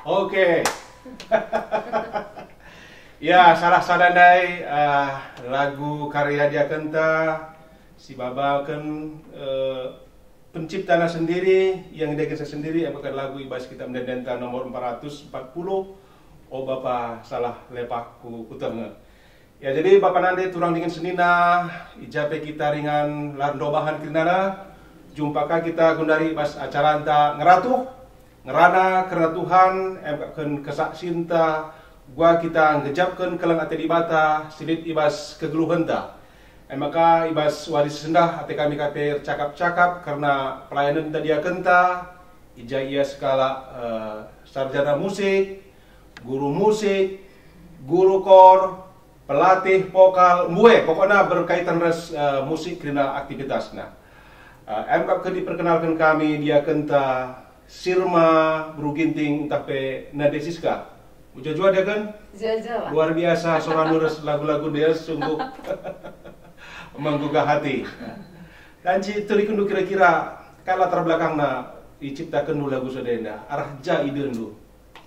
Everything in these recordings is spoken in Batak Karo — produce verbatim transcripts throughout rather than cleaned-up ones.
Oke. Ya, salah sada ndai, eh, lagu karya diakenta si babaken, eh, penciptana sendiri, yang diagensa sendiri, apakah lagu i bas kitab Ende-Endenta nomor empat ratus empat puluh, O Bapa, Salah Lepah Ku Kuteh Nge. Ya, jadi Bapa nande turang dingen senina, i ja pe kita ringan la erdobahan kerinana, jumpa ka kita gundari bas acaranta Ngeratuh, Ngerana kerna Tuhan, emkapken kesaksinta, gua kita nggejapken keleng ate Dibata si lit i bas kegeluhenta. Emaka i bas wari si sendah ate kami ka pe ercakap-cakap kerna pelayanenta diakenta, i ja ia sekalak, eh, sarjana musik, guru musik, guru kor, pelatih vokal, mbue, pokokna berkaitan ras, eh, musik kerina aktivitasna. Eh, emkap kin iperkenalken kami diakenta Sirma, Beru Ginting, ntah pe Nade Siska. Mejuah-juah diaken? Mejuah-juah. Luar biasa, sora nurus lagu-lagu dia sungguh menggugah hati. Dan si turikenndu kira-kira, kai latar belakangna iciptakenndu lagu sada enda, arah ja idendu?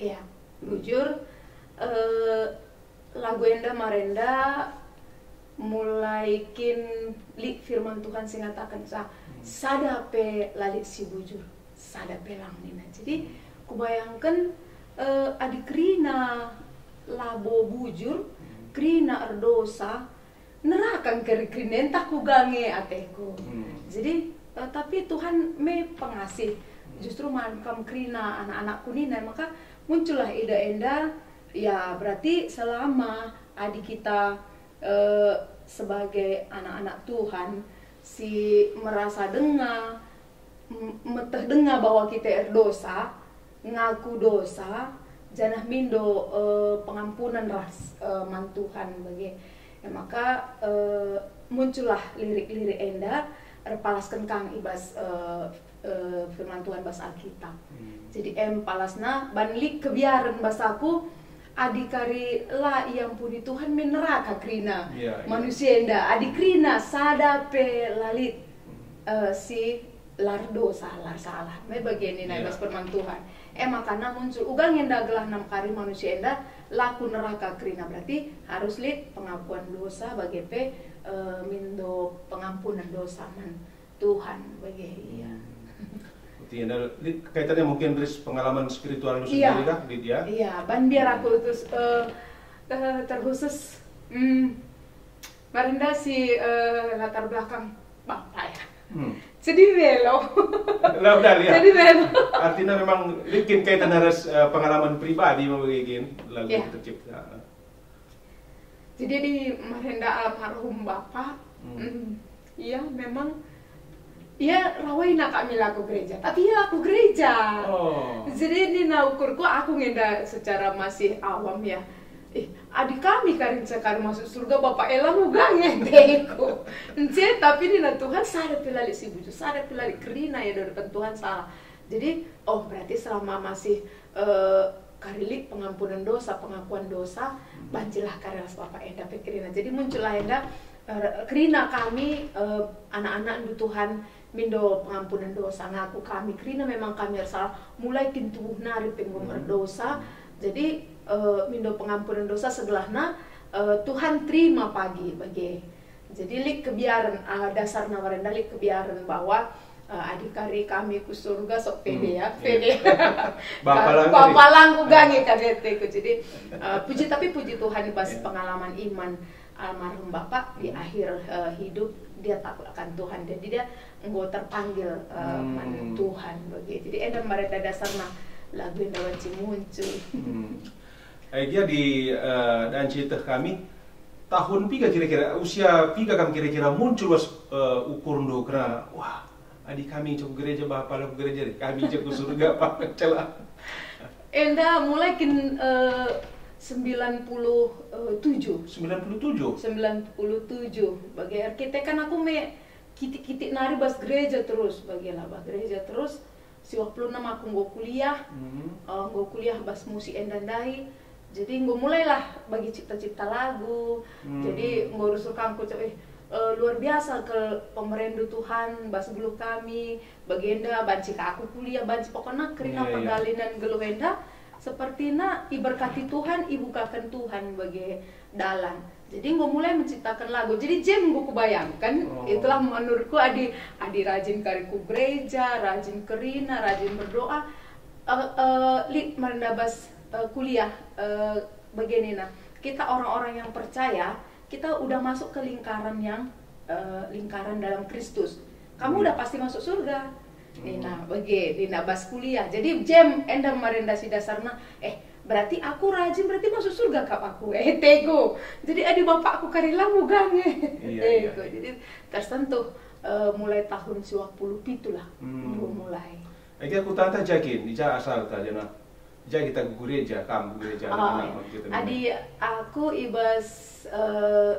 Iya, bujur, eh, lagu enda marenda mulai kin lit firman Tuhan si ngataken sa, hmm, sada pe la lit si bujur, sada pe lang nina. Jadi, hmm, kubayangken, eh, adi kerina labo bujur, hmm, kerina erdosa, neraka engkeri kerina, ntah kuga nge ateku. Hmm. Jadi, eh, tapi Tuhan me pengasih. Hmm. Justru man kam kerina anak-anakku nina, maka muncullah ide enda, ya berarti selama adi kita, eh, sebagai anak-anak Tuhan si merasa denga, m-, meteh denga bahwa kita erdosa, ngaku dosa, janah mindo, eh, pengampunan ras, eh, man Tuhan bage. E maka, eh, muncullah lirik-lirik enda erpalasken kang i bas, eh, eh, firman Tuhan bas Alkitab. Hmm. Jadi em palasna ban lit kebiaren bas aku, adi kari la iampuni Tuhan me neraka kerina, iya, iya, manusia enda. Adi kerina sada pe la lit, hmm, eh, si la erdosa, la ersalah. Me bage nina i, iya, bas firman Tuhan. E maka na muncul uga nge enda gelah nam kari manusia enda la ku neraka kerina, berarti harus lit pengakuan dosa bage pe, eh, mindo pengampunan dosa man Tuhan bage, iya. Hmm. Berarti enda lit kaitannya mungkin ris pengalaman spiritual lu, iya, sendiri kah, Lydia? Iya, ban biar aku terus, eh, eh, terkhusus, mm, marenda si, eh, latar belakang Bapa ya. Hmm. Jadi melo. Lah, udah, ya. Jadi melo. Artinya memang lit kin kaitan ras, eh, pengalaman pribadi mau bikin lagu, iya, tercipta. Jadi di marenda almarhum Bapa, hmm, mm, iya memang ia rawaina kami la ku gereja, tapi ia la ku gereja. Oh. Jadi nina ukurku, aku nge enda secara masih awam ya. Ih, adi kami karinca kari masuk surga, Bapa e la muga nge ateku. Nce, tapi nina Tuhan, sada pe la lit si bujur, sada pe la lit kerina ia di depan Tuhan salah. Jadi, oh, berarti selama masih, eh, kari lit pengampunan dosa, pengakuan dosa, hmm, bancilah kari ras Bapa enda pe kerina. Jadi muncullah enda, eh, kerina kami, eh, anak-anakndu Tuhan, mindo pengampunan dosa, ngaku kami kerina memang kami ersalah, mulai kin tubuh nari pe enggo, hmm, merdosa. Jadi, eh, mindo pengampunan dosa segelahna, eh, Tuhan terima pagi bage. Jadi lit kebiaren, eh, dasarna marenda lit kebiaren bahwa, eh, adi kari kami ku surga sok pede, hmm, ya, iya, pede. Bapa lang, Bapa lang uga nge kade ateku. Jadi, eh, puji, tapi puji Tuhan, pas, iya, pengalaman iman almarhum Bapak di, hmm, akhir, eh, hidup, dia takut akan Tuhan. Jadi dia enggo terpanggil, eh, hmm, man Tuhan bage. Jadi enda marenda dasarna lagu enda banci muncul. Hmm. Eh, gia di, eh, dan cerita kami, tahun piga kira-kira, usia piga kam kira-kira muncul was, eh, ukurndu kena, wah, adi kami cak ku gereja, Bapa la ku gereja, kami cak ku surga, Pak, celah. Enda mulai kin, eh, sembilan puluh tujuh. Sembilan puluh tujuh? Sembilan puluh tujuh. Bage erkite kan aku me kitik-kitik nari bas gereja terus, bage lah bas gereja terus. Siwah puluh enam aku enggo kuliah, hmm, eh, enggo kuliah bas musik enda ndai. Jadi enggo mulailah bagi cipta-cipta lagu. Hmm. Jadi enggo rusur kangku cak, eh, eh, luar biasa kal pemerendu Tuhan bas geluh kami. Bagenda banci ka aku kuliah, banci pokokna kerina, iya, iya, perdalanen geluh enda Sepertina iberkati Tuhan, ibukaken Tuhan bage dalan. Jadi enggo mulai menciptaken lagu. Jadi Jem enggo kubayangken, Oh. itulah menurutku adi, adi rajin kari ku gereja, rajin kerina, rajin berdoa, eh, eh, lit marenda bas, eh, kuliah, eh, bage nina. Kita orang-orang yang percaya, kita udah masuk ke lingkaran yang, eh, lingkaran dalam Kristus. Kamu Hmm. udah pasti masuk surga. Nina, bage, nina bas kuliah. Jadi Jem enda marenda si dasarna, eh, berarti aku rajin, berarti masuk surga kap aku. Eh, tego. Jadi adi bapakku kari la mugang, eh. Iya, iya, Tego. iya. Jadi tersentuh, eh, mulai tahun siwah puluh pitu lah. Hmm. Enggo mulai. Ege aku tata jakin, ija asal ta jana. Ija kita ku gereja, kam ku gereja, Oh, anak-anak iya. kita Adi aku ibas, eh,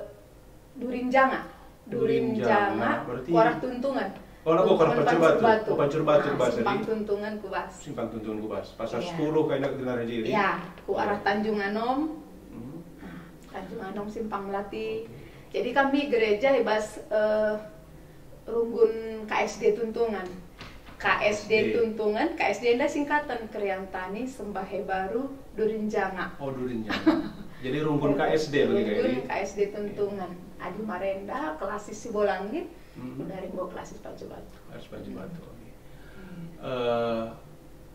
Durin Janga. Durin Durin Janga, Janga, berarti kuarah Tuntungan. Oh, labo kuarah Tuntungan Pancur Batu. Pancur Batu. Oh, Pancur Batu Ah, ku bas, Simpang jadi? Tuntungan ku bas. Simpang Tuntungan ku bas. Pasar Iya. sepuluh kayak nak dengar aja, jadi? Iya, ku arah Iya. Tanjung Anom. Hmm. Tanjung Anom, Simpang Melati. Oke. Jadi kami gereja ibas, eh, Runggun K S D Tuntungan. K S D K S D. Tuntungan, K S D enda singkatan Kriantani Sembahe Baru Durin Janga. Oh, Durin Janga. Jadi Runggun K S D bagi kayak Runggun ini? K S D Tuntungan. Adi marenda, klasis Sibolangit, Hmm. udah rimbo klasis Pancur Batu. Klasis Pancur Batu, oke. Hmm. Eh,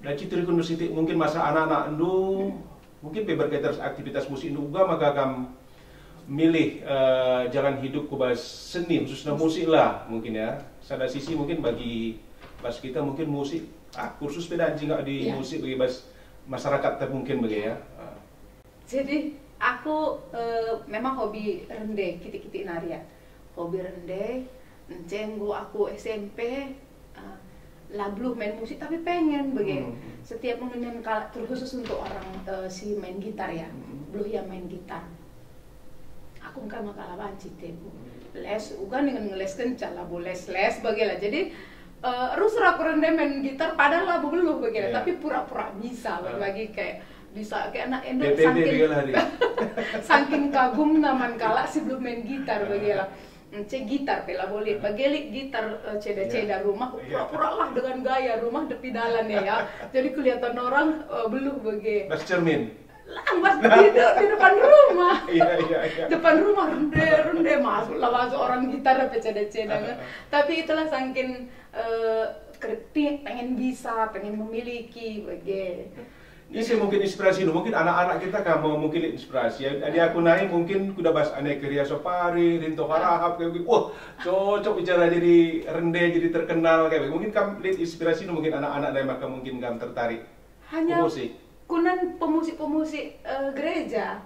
dan citirikun sitik mungkin masa anak-anakndu, Hmm. mungkin pe berkaitan ras aktivitas musikndu uga maka kam milih, eh, jalan hidup ku bas seni, khususna musik lah mungkin ya. Sada sisi mungkin bagi bas kita mungkin musik, ah, kursus pe banci nggak di Iya. musik bagi bas masyarakat ter mungkin bagi ya. Ah. Jadi aku, eh, memang hobi rende kitik-kitik nari ya. Hobi rende, ence enggo aku S M P, eh, la beluh main musik tapi pengen bage. Hmm. Setiap ngenca kalak terkhusus untuk orang, eh, si main gitar ya. Hmm. Beluh ia main gitar. Aku engkai maka la banci te. Les, uga ningen ngeleskenca labo les-les bage lah. Jadi, eh, rusur aku rende main gitar padahal labo beluh bage lah. Iya. Tapi pura-pura bisa Ah. bagi kayak bisa kayak anak enda P P D saking, bage lah, Ri. saking kagumna man kalak si beluh main gitar bage lah. Ence gitar pe labo lit, bage lit gitar, eh, ceda-ceda Iya. rumah, Iya. pura-pura lah dengan gaya rumah depi dalan ya, ya. Jadi kelihatan orang, eh, beluh bage. Bas cermin. Lah, bas di, di depan rumah. Iya, iya, iya. Depan rumah rende, rende, masuklah masuk orang gitar pe ceda-ceda kan. Tapi itulah saking, eh, kerti, pengen bisa, pengen memiliki, bage. Ise mungkin inspirasindu, mungkin anak-anak kita kam mungkin inspirasi. Adi aku nai mungkin ku bas Anneke Ria Sopari, Rinto Harahap, kayak gitu. Wah, cocok bicara jadi rende, jadi terkenal kayak gitu. Mungkin kam lit inspirasindu mungkin anak-anak nai maka mungkin kam tertarik. Hanya Musik. kunan pemusik-pemusik, eh, gereja.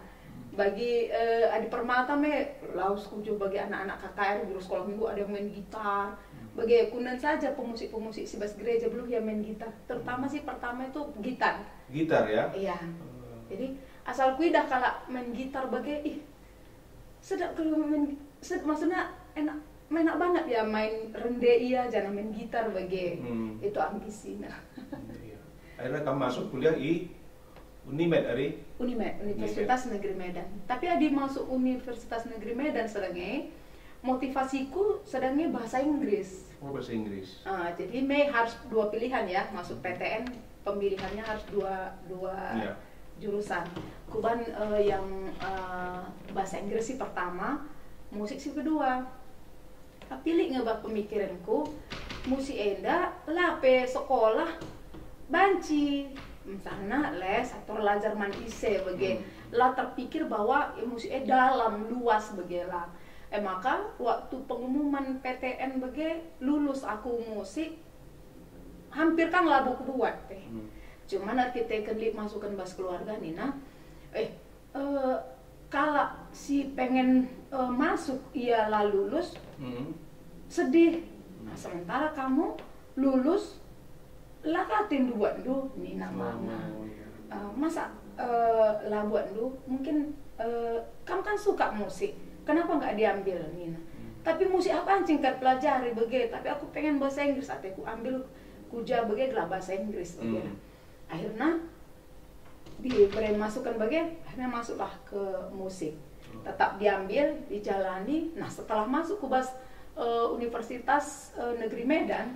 Bagi, eh, Adi Permata me, lawes kujo bagi anak-anak K K R, guru sekolah minggu ada yang main gitar. Bagi kunan saja pemusik-pemusik si bas gereja beluh yang main gitar. Terutama sih pertama itu gitar. Gitar ya? Iya. Hmm. Jadi asal kuidah kalak main gitar bagi, ih, sedap kalau main, sed-, maksudnya enak, enak banget ya main rende ia, jangan main gitar bagi. Hmm. Itu ambisi nah. Iya. Akhirnya kamu masuk kuliah di Unimed, ari? Unimed, Unimed. Universitas Negeri Medan. Tapi adi masuk Universitas Negeri Medan sedange, motivasiku sedange bahasa Inggris. Oh, bahasa Inggris. Ah, jadi me harus dua pilihan ya, masuk P T N pemilihannya harus dua, dua Iya. jurusan. Kuban, eh, yang, eh, bahasa Inggris sih pertama, musik sih kedua. Tapi lit nge bas pemikirenku, musik enda la pe sekolah banci, misalna les atau lajar man ise bage. Hmm. La terpikir bahwa, eh, musik e dalam, luas bage la. Eh, maka waktu pengumuman P T N bage, lulus aku musik, hampir kan labo kubuat teh. Hmm. Cuman erkiteken lit masukan bas keluarga nina, eh, eh, kalak si pengen, eh, masuk ia la lulus, Hmm. sedih. Nah, sementara kamu lulus, la katin buatndu, nina Oh, mama. iya. Eh, masa, eh, la buatndu? Mungkin, eh, kamu kan suka musik, kenapa nggak diambil, nina. Hmm. Tapi musik apa yang kat pelajari bage, tapi aku pengen bahasa Inggris, ateku ambil kuja bage gelah bahasa Inggris bage. Hmm. Akhirnya diberi masukan bage, akhirnya masuklah ke musik. Oh. Tetap diambil, dijalani. Nah, setelah masuk ku bas, eh, Universitas, eh, Negeri Medan,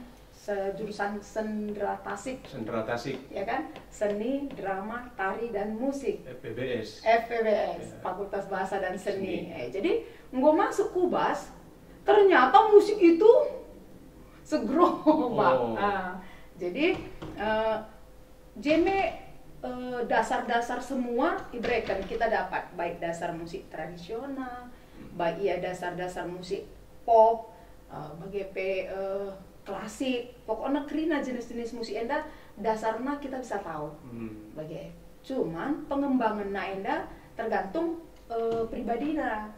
eh, jurusan Sendra Tasik, Sendra Tasik. Ya kan? Seni, drama, tari, dan musik. F P B S. F P B S, Fakultas Bahasa dan Seni. Seni. Eh, jadi enggo masuk ku bas, ternyata musik itu segerobak. Oh. Ah, jadi, eh, jeme, eh, dasar-dasar semua ibereken kita dapat, baik dasar musik tradisional, baik ia dasar-dasar musik pop, eh, bage pe, eh, klasik, pokoknya kerina jenis-jenis musik enda dasarna kita bisa tahu. Hmm. Bage. Cuman pengembanganna enda tergantung, eh, pribadina.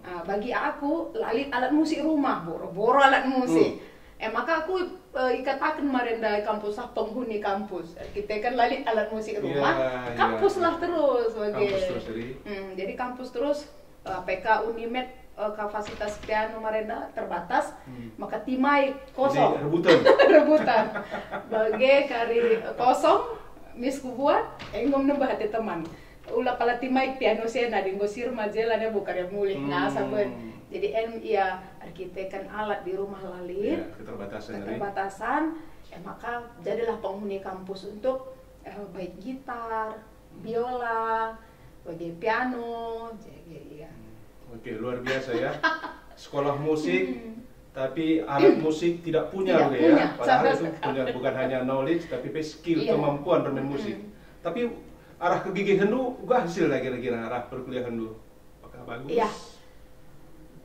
Ah, bagi aku, la lit alat musik rumah, boro-boro alat musik. Hmm. Eh, maka aku, eh, ikataken marenda kampus ah penghuni kampus. Kita kan la lit alat musik rumah, ya, kampus lah terus. Bage. Kampus terus, jadi. Hmm, jadi kampus terus, eh, A P K Unimed, eh, kapasitas piano marenda terbatas, hmm, maka timai kosong. Jadi rebutan. Rebutan. Bage kari kosong, mis kubuat, enggo nembah ate teman. Ula pala timai piano sena, enggo sirma jela ne buka dia mulih, hmm, ngasa ben. Jadi en ia erkiteken alat di rumah la lit. Ya, keterbatasan. Keterbatasan, eh, maka jadilah penghuni kampus untuk, eh, baik gitar, biola, bagi piano, jadi ya. Oke, luar biasa ya. Sekolah musik, hmm, tapi alat musik tidak punya, tidak punya. Padahal itu punya, bukan hanya knowledge, tapi pe skill, iya, kemampuan bermain musik. Hmm. Tapi arah kegigihenndu, uga hasil kira-kira arah perkuliahenndu. Apakah bagus? Iya.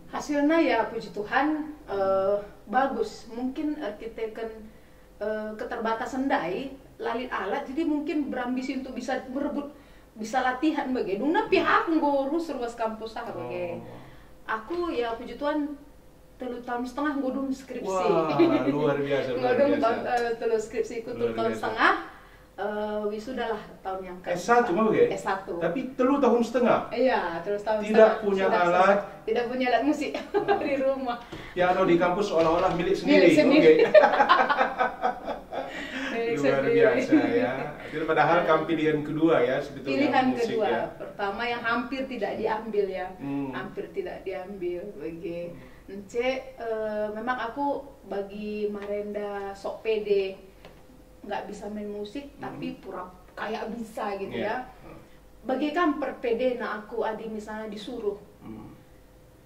Hasilnya ya, puji Tuhan, eh, bagus. Mungkin, eh, kita kan, eh, keterbatasan ndai, la lit alat, jadi mungkin berambisi untuk bisa merebut, bisa latihan bage. Dungna pihak aku enggo rusur bas kampus ah bage. Oh. Aku ya, puji Tuhan, telu tahun setengah enggo dung skripsi. Wah, luar biasa, luar biasa. Enggo dung, eh, telu skripsiku telu tahun setengah. Eh, wisudalah tahun yang ke S satu mah bage? S satu. Tapi telu tahun setengah? Iya, telu tahun setengah. Tidak punya alat. Tidak punya alat musik di rumah. Piano di kampus seolah-olah milik sendiri. Milik sendiri. Oke. Luar biasa ya. Itu padahal kam pilihan kedua ya sebetulnya. Pilihan kedua. Pertama yang hampir tidak diambil ya. Hmm. Hampir tidak diambil. Bage. Ence, eh, memang aku bagi marenda sok pede, nggak bisa main musik, hmm, tapi pura kayak bisa gitu ya. Bagi kam perpedena aku adi misalnya disuruh. Hmm.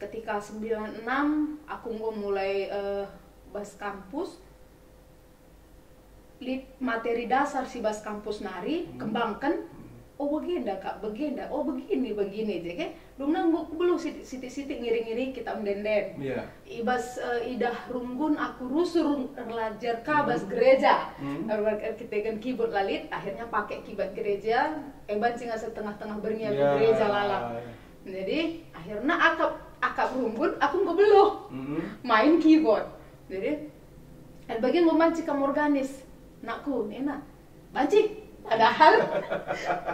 Ketika sembilan enam aku enggo mulai, eh, bas kampus, lit materi dasar si bas kampus nari, hmm, kembangken. Hmm. Oh, bagenda, Kak, bagenda. Oh, begini, begini, je, ke? Dungna enggo kubeluh sitik-sitik ngiring-ngiring kita ende-enden. Iya. I bas, eh, idah runggun aku rusur erlajar ka bas gereja. Hmm. Erkiteken keyboard la lit, akhirnya pakai keyboard gereja, eh, banci ngasa tengah-tengah berngi aku gereja lalap. Jadi, akhirnya akap, akap runggun, aku enggo beluh. Hmm. Main keyboard. Jadi, eh, bagi enggo banci kam organis, nakku, nina. Banci, padahal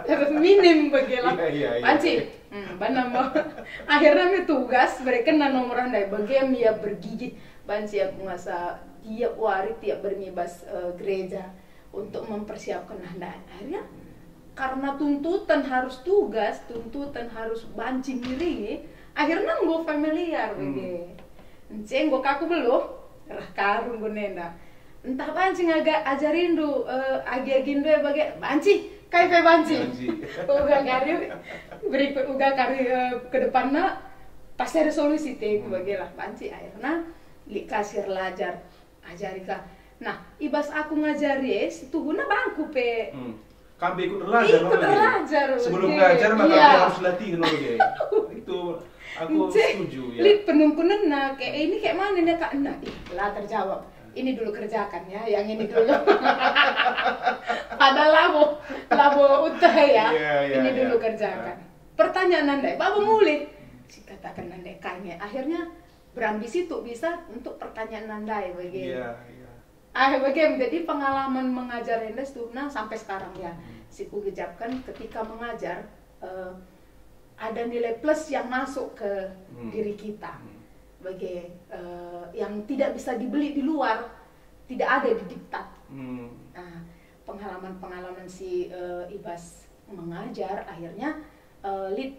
terus minim bagi lah. Iya, iya, iya. Banci. Hmm, banam. Akhirnya me tugas, berikan nomor anda. Bagi ia bergigit. Banci aku ngasa tiap wari, tiap berngi bas, eh, gereja untuk mempersiapkan anda. Akhirnya karena tuntutan harus tugas, tuntutan harus banci ngiringi, akhirnya enggo familiar, hmm, bage. Ence enggo ka aku beluh, reh ka runggun enda. Ntah banci ngaga ajarindu, eh, agi-agindu e bage, banci, kai pe banci. Banci. Uga kari, berikut uga kari, eh, ke depanna, pasti ada solusi te, hmm, bage lah, banci. Akhirnya, lit ka si erlajar, ajari ka. Nah, i bas aku ngajari e, situhuna bangku pe. Hmm. Kam pe ikut erlajar, ikut erlajar. Sebelum ngajar, maka harus latih dulu, ya. Itu aku setuju, ya. Lit penungkunenna, kayak, "Eh, ini kayak mana nih, Kak?" Nah, ih, la terjawab. "Ini dulu kerjakan, ya, yang ini dulu." Padahal labo, labo utah, ya. Iya, iya, iya. "Ini dulu kerjakan." Pertanyaan nandai, baba mulih. Si katakan nandai kanya. Akhirnya berambisi tuh bisa untuk pertanyaan nandai bagi. Iya, iya. Ah, bagi jadi pengalaman mengajar enda setuhna sampai sekarang ya. Hmm. Si kugejapkan ketika mengajar, eh, ada nilai plus yang masuk ke, hmm, diri kita. Hmm. Bagi, eh, yang tidak bisa dibeli di luar, tidak ada di diktat. Hmm. Nah, pengalaman-pengalaman si, eh, i bas mengajar akhirnya, eh, lit,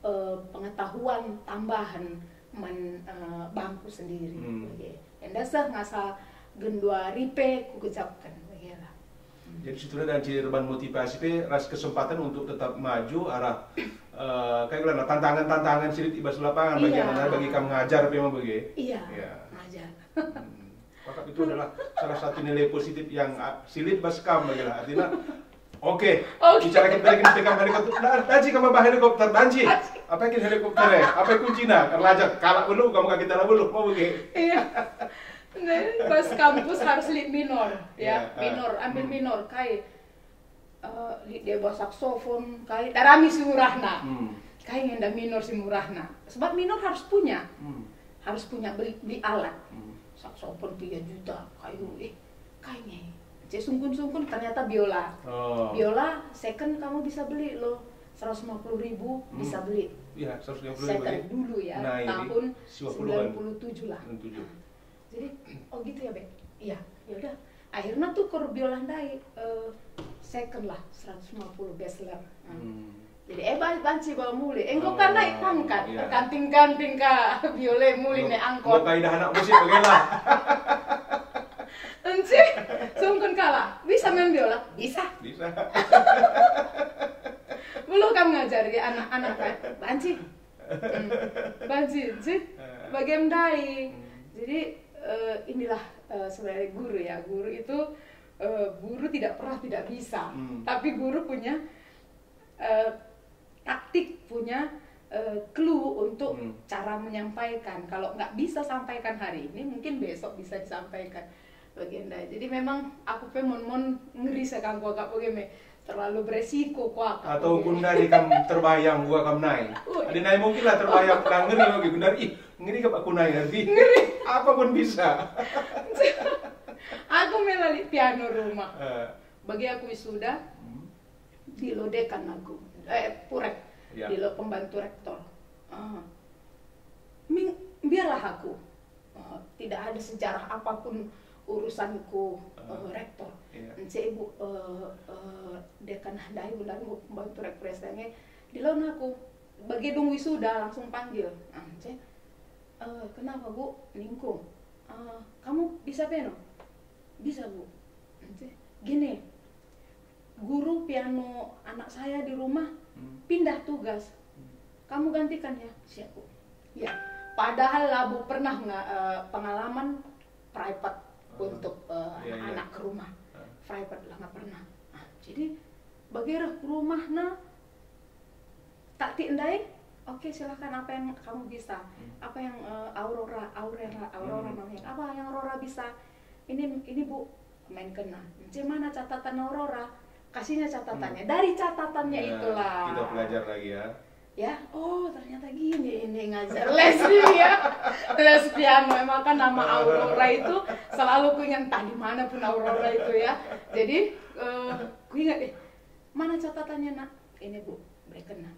eh, pengetahuan tambahan man, eh, bangku sendiri. Hmm. Oke. Enda seh ngasa Genduari pe kugejapken, begitu. Jadi, situhuna danci erban motivasi pe ras kesempatan untuk tetap maju arah, eh, kayak gimana, tantangan-tantangan si lit i bas lapangan, bagi Iya. anak-anak, bagi kam ngajar pe mah bage. Iya, Iya. ngajar. Hmm. Maka itu adalah salah satu nilai positif yang, ah, si lit bas kam, bagi lah. Artinya, oke, Oke. bicara kita lagi, kita kembali ke, nah, danci kamu bah helikopter, danci. Apa kin helikopter ya? Apa kuncina? Erlajar, kalak beluh, kamu kaki dalam beluh, mau bage. Iya. Nah, pas kampus harus lit minor, ya. Iya, ah. Minor, ambil Hmm. minor, kai, eh, lit dia bawa saksofon, kai, darami si murahna. Hmm. Kai ngenda minor si murahna. Sebab minor harus punya. Hmm. Harus punya beli, beli alat. Hmm. Saksofon tiga juta, kayu, eh, kai nge. Cek sungkun-sungkun, ternyata biola. Oh. Biola second kamu bisa beli loh, seratus lima puluh ribu Hmm. bisa beli. Iya, seratus lima puluh ribu, Second ya. dulu ya, Nah, ini tahun sembilan puluhan. sembilan puluh tujuh lah. Sembilan puluh tujuh. Jadi, oh gitu ya, Beb? Iya, ya udah. Akhirnya tukur biola ndai, eh, second lah, seratus lima puluh Besler. Nah. Hmm. Jadi, eh, ban-, banci bawa mulih. Enggo Oh, kan naik pangkat, iya. terkanting-kanting ka biola mulih Enggo, naik angkot. enggo kaidah anak musik bage lah. Enci, sungkun kalak. Bisa main biola? Bisa. Bisa. Beluh kam ngajar ya anak-anak kan? Banci. Hmm. Banci, enci. Eh. Bage ndai. Hmm. Jadi, eh, inilah, eh, sebenarnya guru ya. Guru itu, eh, guru tidak pernah tidak bisa. Hmm. Tapi guru punya, eh, taktik, punya, eh, clue untuk Hmm. cara menyampaikan. Kalau nggak bisa sampaikan hari ini, mungkin besok bisa disampaikan. Bage ndai. Jadi memang aku pe mon-mon ngeri sekangku akapku bage me. Terlalu beresiko kuakap. Atau Gundari kam terbayang gua kam nai. Ui. Adi nai mungkin lah terbayang, lah ngeri bagi Gundari. Ih, ngeri kap aku nai nanti. Ngeri. Apa pun bisa. Aku me la lit piano rumah. Eh. Bagi aku wisuda, Hmm. dilo dekan aku. Eh, purek. Ya. Dilo pembantu rektor. Ah. Ming, biarlah aku. Eh, tidak ada sejarah apapun urusanku, Ah. eh, rektor. Iya. Ence ibu, eh, eh, dekan ndai bulan bu, pembantu rektor S T N G, dilon aku. Bagi dung wisuda langsung panggil. Ah, ence, eh, kenapa, Bu? Ningku. Eh, kamu bisa piano? Bisa, Bu. Ence, gini, guru piano anak saya di rumah Hmm. pindah tugas. Hmm. Kamu gantikan ya? Siap, Bu. Ya. Padahal labo pernah nge-, eh, pengalaman private Oh. untuk, eh, Iya, iya. anak-anak ke rumah. Ah. Private lah nggak pernah. Ah, jadi bagi reh ke rumah nah, taktik ndai, oke, silahkan apa yang kamu bisa. Hmm. Apa yang, eh, Aurora, Aurora, Aurora Hmm. namanya. Apa yang Aurora bisa? Ini, ini, Bu, main kena. Ence mana catatan Aurora? Kasihnya catatannya. Hmm. Dari catatannya Ya, itulah. kita belajar lagi ya. Ya, oh, ternyata gini ini ngajar les ini ya. Les piano, emang kan nama Aurora itu selalu kuingat, entah di mana pun Aurora itu ya. Jadi, eh, kuingat, eh, mana catatannya, Nak? Ini, Bu, beri kena.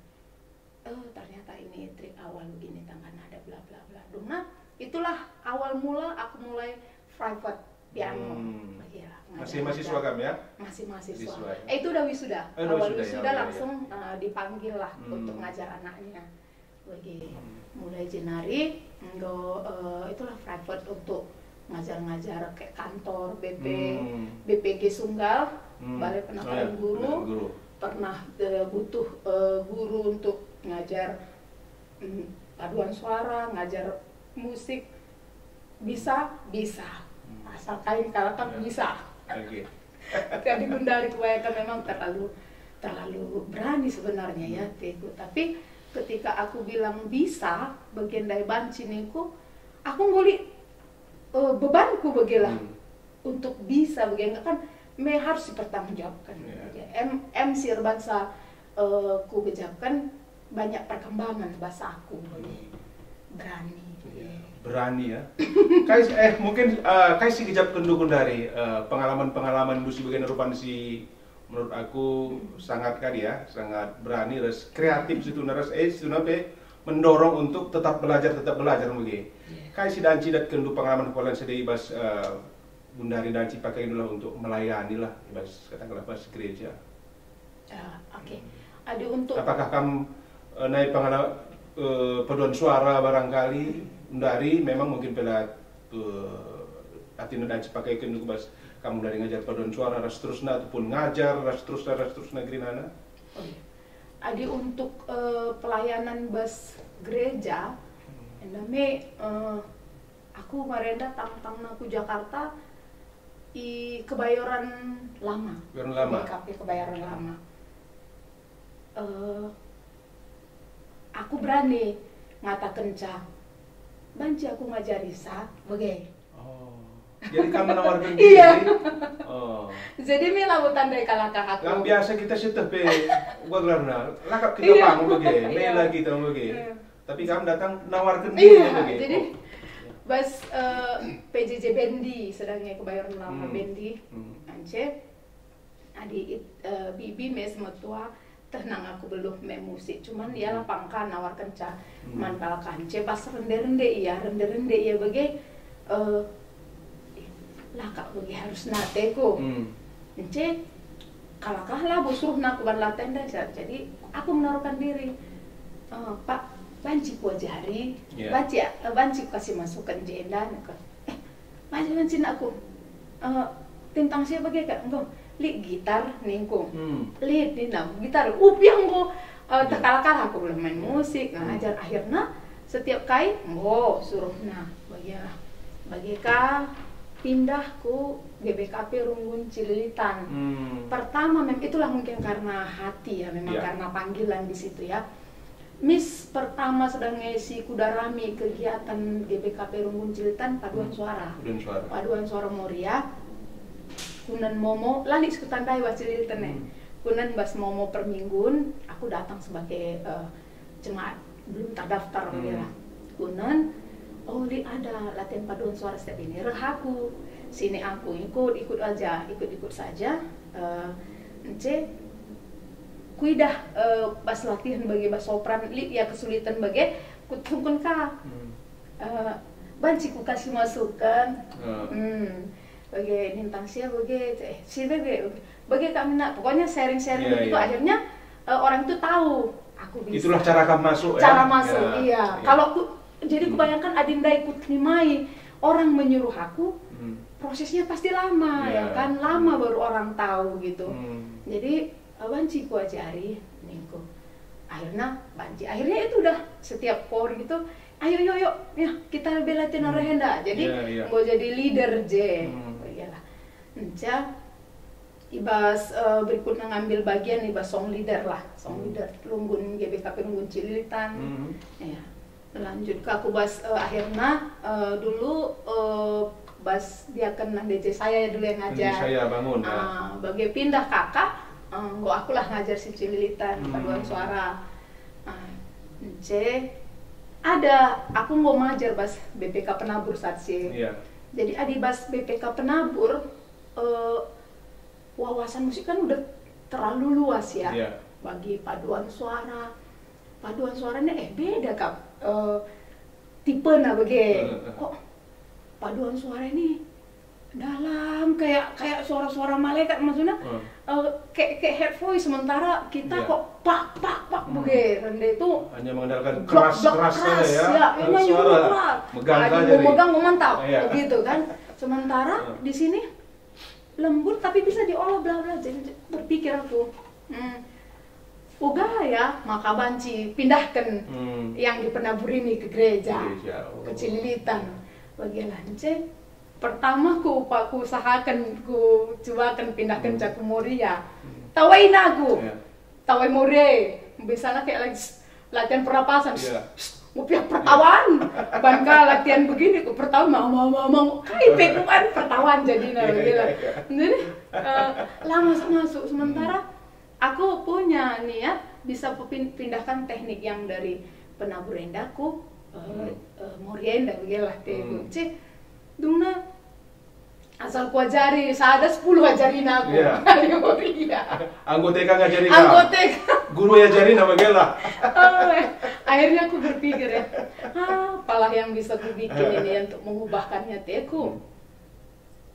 Oh, ternyata ini trik awal begini, tangga nada, bla, bla, bla. Dungna, itulah awal mula aku mulai private piano. Hmm. Iya, Masih ngajar-ngajar. mahasiswa kam ya? Masih mahasiswa. Siswa ya? Eh, itu udah wisuda. Eh, udah Awal wisuda, ya, wisuda ya, ya. langsung, eh, dipanggil lah Hmm. untuk ngajar anaknya. Bagi Hmm. mulai jenari, enggo, eh, itulah private untuk ngajar-ngajar kayak kantor, B P, Hmm. B P G Sunggal, Hmm. Balai Oh, Penangkaran ya, Guru, Penangkaran Guru. pernah, eh, butuh, eh, guru untuk ngajar, mm, paduan suara, ngajar musik, bisa, bisa. Hmm. Asal kain kalak kan Ya. bisa. Oke. Jadi Gundari kubayangkan memang terlalu, terlalu berani sebenarnya ya, Hmm. Teku. Tapi ketika aku bilang bisa, bagian dari banci ningku, aku nguli, eh, bebanku bagi lah Hmm. untuk bisa bagi, enggak kan me harus dipertanggungjawabkan. Iya. Ya, em, em si erbansa, eh, ku gejapkan banyak perkembangan bas aku bagi. Hmm. Berani. Iya, Ya. berani ya. Kai, eh, mungkin, eh, kai si gejapkenndu Gundari, eh, pengalaman-pengalaman ndu si bagian rupan si menurut aku sangat kali ya, sangat berani, ras kreatif situhuna, ras, eh, situhuna pe mendorong untuk tetap belajar, tetap belajar mungkin. Iya. Kai si danci datkenndu pengalaman polan sedih bas, eh, Gundari danci pakai itulah untuk melayani lah, bas, katakanlah bas gereja. Ah, oke. Adi untuk Apakah kam, eh, nai pengala-, eh, paduan suara barangkali, Gundari memang mungkin pela, eh, Artina dage pakaiken ku bas kam mulai ngajar paduan suara ras terusna, ataupun ngajar ras terusna, ras terusna gerinana? Oh iya. Adi untuk, eh, pelayanan bas gereja, enda me, eh, aku marenda tangtangna ku Jakarta i Kebayoran Lama. Kebayoran Lama. Di kafe Kebayoran Lama. Eh, aku berani ngatakenca, banci aku ngajari sa, bage. Oh. Jadi kam menawarkan diri? Iya. Oh. Jadi me labo tandai kalakah aku. Kan biasa kita sieteh pe, uga gelarna, lakap kita Iya. pang bage, me Iya. lagi kita bage. Iya. Tapi kam datang nawarkan diri Iya, bage. Jadi Oh. bas, eh, P J J Bendi, sedangnya Kebayoran Lama Hmm. Bendi, Hmm. ance. Adi it-, eh, bibi me semetua, teh nang aku beluh me musik, cuman ia lapangkan nawarkenca Hmm. man kalakah ence pas rende-rende ia, rende-rende ia bage, eh, lakap bage harus nateku. Hmm. Ence kalakah labo suruhna ku ban latenda, ja-, jadi aku menaruhkan diri. Eh, Pak, banci kuajari, Iya. banci, eh, banci kasih masukan jenda, neka. Eh, banci, banci nakku. Eh, tentang siapa ge, Kak? Enggo, lit gitar, ningku. Hmm. Lit, nina, gitar. Upiah enggo, eh, Iya. terkala-kala aku belum main Hmm. musik, Hmm. ngajar. Akhirna, setiap kai, enggo, suruhna. Bagialah. Bagi ka, pindah ku G B K P Runggun Cililitan. Hmm. Pertama, mem-, itulah mungkin karena hati ya, memang Iya. karena panggilan di situ ya. Mis pertama sedang ngisi kuda rami kegiatan G B K P Runggun Cililitan paduan Hmm. suara. Paduan suara. Paduan suara Moria. Kunen Momo, lali si kutandai bas Cililitan e. Hmm. Kunen bas Momo perminggun, aku datang sebagai, eh, jemaat, belum terdaftar Hmm. ya. Kunen, oh, lit ada latihan paduan suara setiap ini. Reh aku, sini aku, ikut, ikut aja, ikut-ikut saja. Eh, ence, kuidah, eh, bas latihan bage bas sopran, lit ia kesulitan bage, kutungkun ka. Hmm. Eh, banci kukasih masukan. Hmm. Hmm. Bage nintang sia bage, eh, si bage, bage kami nak, pokoknya sharing-sharing Iya, begitu, iya. akhirnya, eh, orang itu tahu aku bisa. Itulah cara kamu masuk, ya? Cara masuk, Ya, iya. iya. Kalau ku, jadi Hmm. kubayangkan adi ndai kuterimai orang menyuruh aku, Hmm. prosesnya pasti lama, Iya. ya kan? Lama Hmm. baru orang tahu gitu. Hmm. Jadi, "Eh, banci kuajari," ningku. Akhirnya banci. Akhirnya itu udah setiap por gitu, "Ayo, yuk, yuk, ya, kita lebih latihan Hmm. arah enda." Jadi, Iya, iya. enggo jadi leader je. Hmm. Iyalah. Enca, ibas, eh, berikutnya ngambil bagian ibas song leader lah. Song Hmm. leader Runggun G B K P Runggun Cililitan. Hmm. Ya. Lanjut ka aku bas, eh, akhirna, eh, dulu, eh, bas diaken nang D J saya dulu yang ngajar. D J saya bangun, ya. Ah, bage pindah kakak, eh, enggo akulah ngajar si Cililitan, Hmm. paduan suara. Ah, ence, ada, aku enggo ngajar bas B P K Penabur saat si. Iya. Jadi adi bas B P K Penabur, eh, wawasan musik kan udah terlalu luas ya. Iya. Bagi paduan suara, paduan suaranya, eh, beda kap, eh, tipena bage. Heeh, heeh. Kok paduan suara ini dalam kayak, kayak suara-suara malaikat maksudnya, Heeh. eh, kayak, kayak head voice, sementara kita Iya. kok pak, pak, pak Hmm. bage. Rende itu Hanya mengandalkan blok, keras, blok, keras keras, saja ya. ya, Harus nyanyi suara. keras. Megang Ada saja yang nih. megang, mantap, Iya. begitu kan. Sementara Heeh. di sini lembut tapi bisa diolah bla bla. Jadi berpikir aku, hmm, uga ya, maka banci pindahken Hmm. yang di Penabur ini ke gereja, Gereja, oh. ke Cililitan. Bagialah ence, pertama ku, ku usahaken, ku cubaken pindahken Hmm. ca ku Moria. Hmm. Tawai naku. Ya. Tawai Moria, misalnya kayak lagi s-, latihan pernapasan, Iya. s-, ngupiah pertawan. Ban ka latihan begini, ku pertawan, mau, mau, mau, mau. Kai pe ku kan pertawan jadina, Iya, gitu. iya, iya. Jadi, eh, lah masuk-masuk. Sementara Hmm. aku punya niat bisa pepin-, pindahkan teknik yang dari Penabur enda ku, eh, Hmm. eh, Moria enda, begitu lah, teh, Hmm. ku. Cek, dungna asal kuajari, sada sepuluh ajarina aku. Iya. Kali Moria. Anggota ka ngajari ka. Anggota ka. Guru ya ajari nama gela. Oh, eh. Akhirnya aku berpikir ya, "Ah, apalah yang bisa kubikin ini untuk mengubahkan hatiku?" Hmm.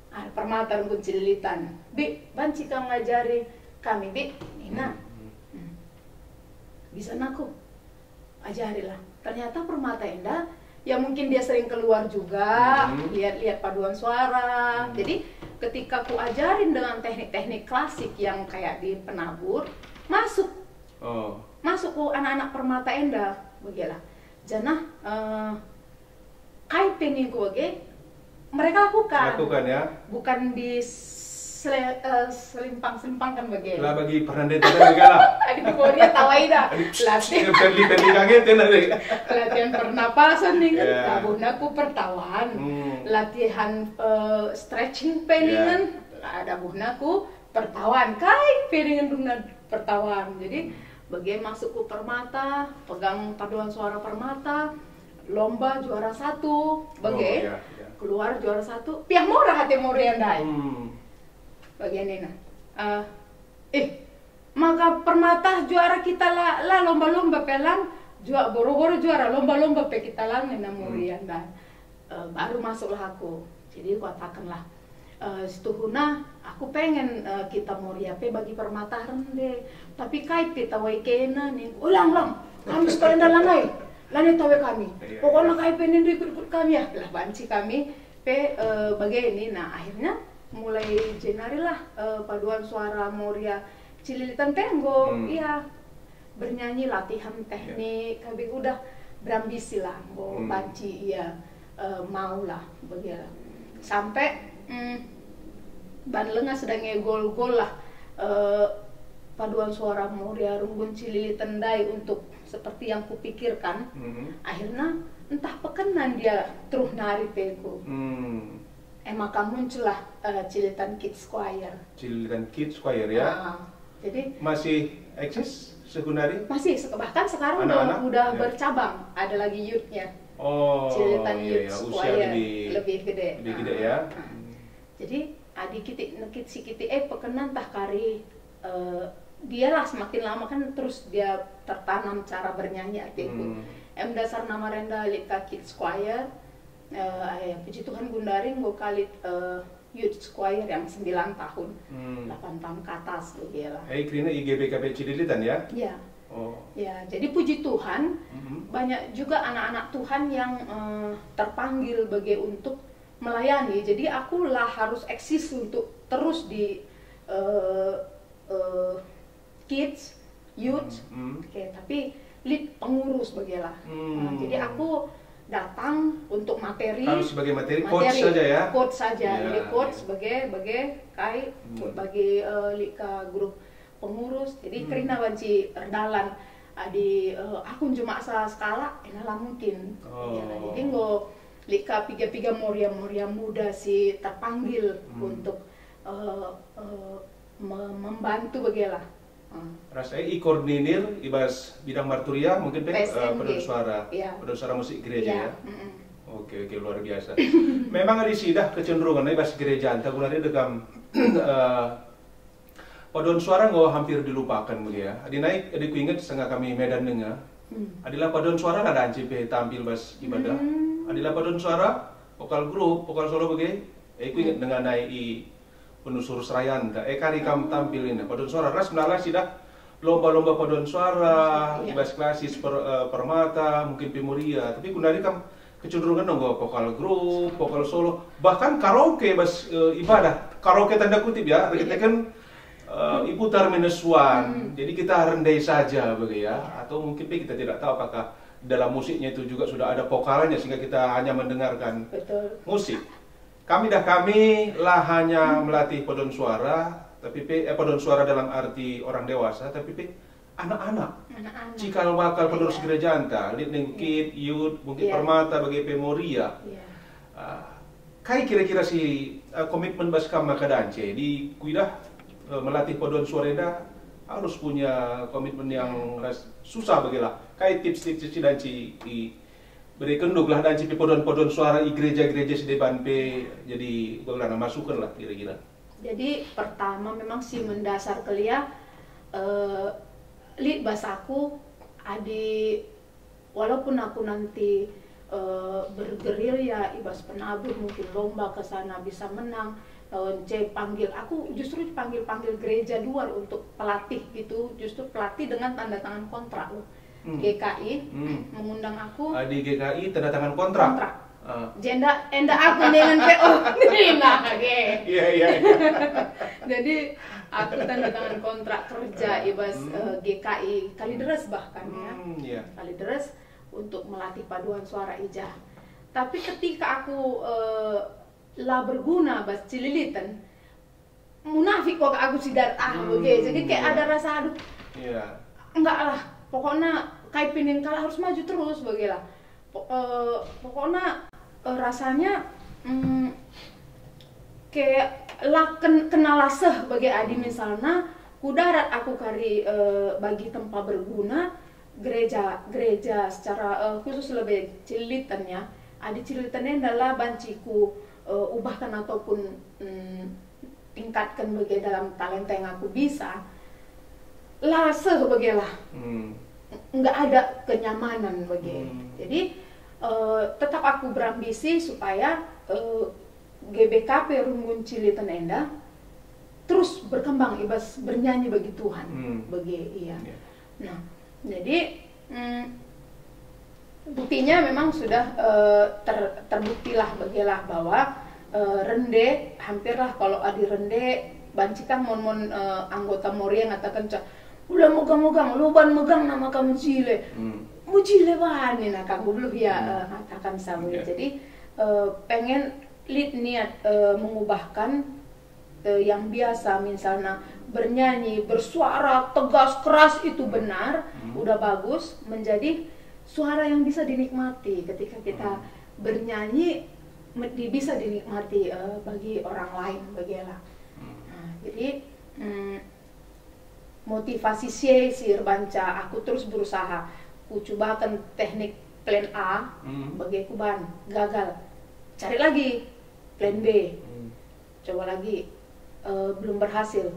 Ah, Permata Runggun Cililitan. "Bi, banci kam ngajari kami, Bi," nina. Hmm. Hmm. Bisa naku. Ajarilah. Ternyata Permata enda Ya, mungkin dia sering keluar juga, hmm, lihat-lihat paduan suara. Hmm. Jadi ketika ku ajarin dengan teknik-teknik klasik yang kayak di penabur, masuk. Oh. Masuk ku anak-anak permata enda, begialah. Janah, eh, kai pe ningku bage, mereka lakukan. Lakukan, ya. Bukan di sele-, eh, selimpang-selimpangkan bage. Lah, bagi pernah dia tahu juga lah. Adi di Korea tawai dah. Adi, latihan. Berli-berli kaget ya nanti. Latihan pernapasan ningen, ya, tabuhna ku pertawan. Hmm. Latihan, eh, stretching pe, ya, ningen, ada buhna ku pertawan. Kai pe ningen dungna pertawan. Jadi, bage masuk ku permata, pegang paduan suara permata, lomba juara satu, bage, oh, iya, iya, keluar juara satu, piah mora ate Moria ndai. Hmm. Bagian ena. Eh, eh, maka permata juara kita la, la lomba-lomba pe lang, jua boro-boro juara lomba-lomba pe kita lang nina Moria ndai. Eh, baru masuklah aku. Jadi kuatakenlah, eh, situhuna aku pengen, eh, kita Moria pe bagi permata rende. Tapi kai pe tawai kena ningku, "Ulang, ulang. Kami sekolah enda lanai. Lanai tawai kami. Iya, pokoknya iya, kai pe nindu ikut-ikut kami ya." Lah banci kami pe, eh, bage ini. Nah, akhirnya mulai jenarilah, eh, paduan suara Moria Cililitan pe enggo, hmm, iya, bernyanyi, latihan teknik, tapi udah berambisi lah, enggo, hmm, banci ia, eh, mau lah, begitu. Sampai, mm, ban lenga sedang gol-gol lah, eh, paduan suara Moria Runggun Cililitan ndai untuk seperti yang kupikirkan. Hmm. Akhirnya entah pekenan dia teruh nari peku. Hmm. E maka muncullah, eh, Cililitan Kids Choir. Cililitan Kids Choir, ya? Ah, jadi masih eksis sebenarnya? Masih, se-, bahkan sekarang udah, anak-anak? Udah, ya, bercabang, ada lagi youth-nya. Oh, Cililitan, iya, Youth, iya, usia Choir lebih, lebih gede. Lebih gede, ah, ya? Ah. Hmm. Jadi, adi kitik nekit si kitik, eh, pekenan tah kari, eh, dialah semakin lama kan terus dia tertanam cara bernyanyi ateku. Hmm. Em dasar nama renda lit ka Kids Choir, eh, ya, puji Tuhan gundari enggo kalit, eh, Youth Choir yang sembilan tahun, hmm, delapan tahun ke atas, begitu lah. Eh, kerina I G B K P Cililitan, ya? Ya. Oh. Ya, jadi puji Tuhan, mhm, banyak juga anak-anak Tuhan yang, eh, terpanggil bagi untuk melayani. Jadi aku lah harus eksis untuk terus di, eh, eh, kids, youth, hmm, hmm, oke, tapi lit pengurus bagilah. Hmm. Nah, jadi aku datang untuk materi, harus sebagai materi, coach, materi saja ya? Coach saja. Ya, jadi coach, ya, sebagai, sebagai kai, hmm, bagi, eh, lit ka grup pengurus. Jadi, hmm, kerina banci erdalan. Adi, eh, aku njumaksa sekalak, ena la mungkin. Oh. Ya, jadi enggo lit ka piga-piga Moria-Moria muda si terpanggil, hmm, untuk, eh, eh, me-, membantu bagilah. Hmm. Ras e ikoordinir i bas bidang marturia mungkin pe, eh, P S M G, paduan suara, iya, paduan suara musik gereja, iya, ya? Mm-mm. Oke, oke, luar biasa. Memang ada sidah kecenderungan i bas gereja, entah guna dekam, eh, paduan suara enggo hampir dilupakan, mulia. Adi nai, adi kuinget sanga kami Medan denga. Hmm. Adi la paduan suara la banci pe tampil bas ibadah. Hmm. Adi la paduan suara, vokal grup, vokal solo bage. Eh, kuinget, hmm, denga nai i Penusur Serayanta. Eh, kari kam, oh, tampil ini. Paduan suara ras melala sidah lomba-lomba paduan suara, iya, i bas klasis per-, eh, Permata, mungkin pe Moria. Tapi guna nai kam kecenderungan enggo vokal grup, vokal solo, bahkan karaoke bas, eh, ibadah. Karaoke tanda kutip ya, iya, erkiteken, eh, iputar minus one. Hmm. Jadi kita rendai saja bagi ya, atau mungkin pe kita tidak tahu apakah dalam musiknya itu juga sudah ada vokalnya sehingga kita hanya mendengarkan, betul, musik. Kami dah kami lah hanya, hmm, melatih paduan suara, tapi pe, eh, paduan suara dalam arti orang dewasa, tapi pe anak-anak. Anak-anak. Cikal bakal penerus, iya, gereja anta, lit ning, iya, kid, youth, mungkin, iya, Permata, bagi pe Moria. Iya. Ah, kai kira-kira si, ah, komitmen bas kam maka dance? Di kuidah, eh, melatih paduan suara enda harus punya komitmen yang, iya, ras, susah bagilah. Kai tips-tips si dance i, berekenndu gelah dance pe paduan-paduan suara i gereja-gereja si deban pe jadi bagulana masukenlah kira-kira. Jadi, pertama memang si mendasar kelia, eh, lit bas aku, adi, walaupun aku nanti, eh, bergerilya i bas penabur, mungkin lomba ke sana bisa menang, lawan je panggil, aku justru panggil-panggil gereja luar untuk pelatih gitu, justru pelatih dengan tanda tangan kontrak loh. Hmm. G K I Hmm. mengundang aku. Ah, di G K I tanda tangan kontrak. Kontrak. Ah. Jenda enda aku dengan P O. Nah, oke. Iya, iya, iya. Jadi aku tanda tangan kontrak kerja Ah. i bas Hmm. eh, G K I Kalideres bahkan ya. Hmm, iya. Kalideres untuk melatih paduan suara i ja. Tapi ketika aku eh, la berguna bas Cililitan, munafik kok aku sidar ah Hmm, bage. Jadi kayak iya. ada rasa, aduh, Iya. enggak lah, pokoknya kai pinin kala harus maju terus bage lah. Po- eh, pokoknya eh, rasanya mm, kayak la ken- kenal laseh bage adi Hmm. misalna ku darat aku kari eh, bagi tempa berguna gereja gereja secara eh, khusus lebih Cililitan ya. Adi Cililitan enda la banci ku eh, ubahkan ataupun mm, tingkatkan bage dalam talenta yang aku bisa, la seh bage lah. Hmm. Nggak ada kenyamanan bage. Hmm. Jadi eh, tetap aku berambisi supaya eh, G B K P Runggun Cililitan enda terus berkembang i bas bernyanyi bagi Tuhan. Hmm. Bage, iya. Iya. Nah, jadi mm, buktinya memang sudah eh, ter- terbuktilah bage lah bahwa eh, rende hampirlah kalau adi rende banci kang mon-mon eh, anggota Moria ngataken ca, "Ula megang-megang, luban megang nama kamu jile." Hmm. Mujile bani nah kang beluh ya Hmm. eh, ngatakan sawe. Iya. Jadi eh, pengen lit niat eh, mengubahkan eh, yang biasa misalnya bernyanyi bersuara tegas keras itu benar, Hmm. udah bagus, menjadi suara yang bisa dinikmati ketika kita Hmm. bernyanyi me- di- bisa dinikmati eh, bagi orang lain bagi lah. Hmm. Nah, jadi mm, motivasi si si erbanca aku terus berusaha kucubakan teknik plan A Hmm. bagi kuban gagal, cari lagi plan B. Hmm. Coba lagi eh, belum berhasil.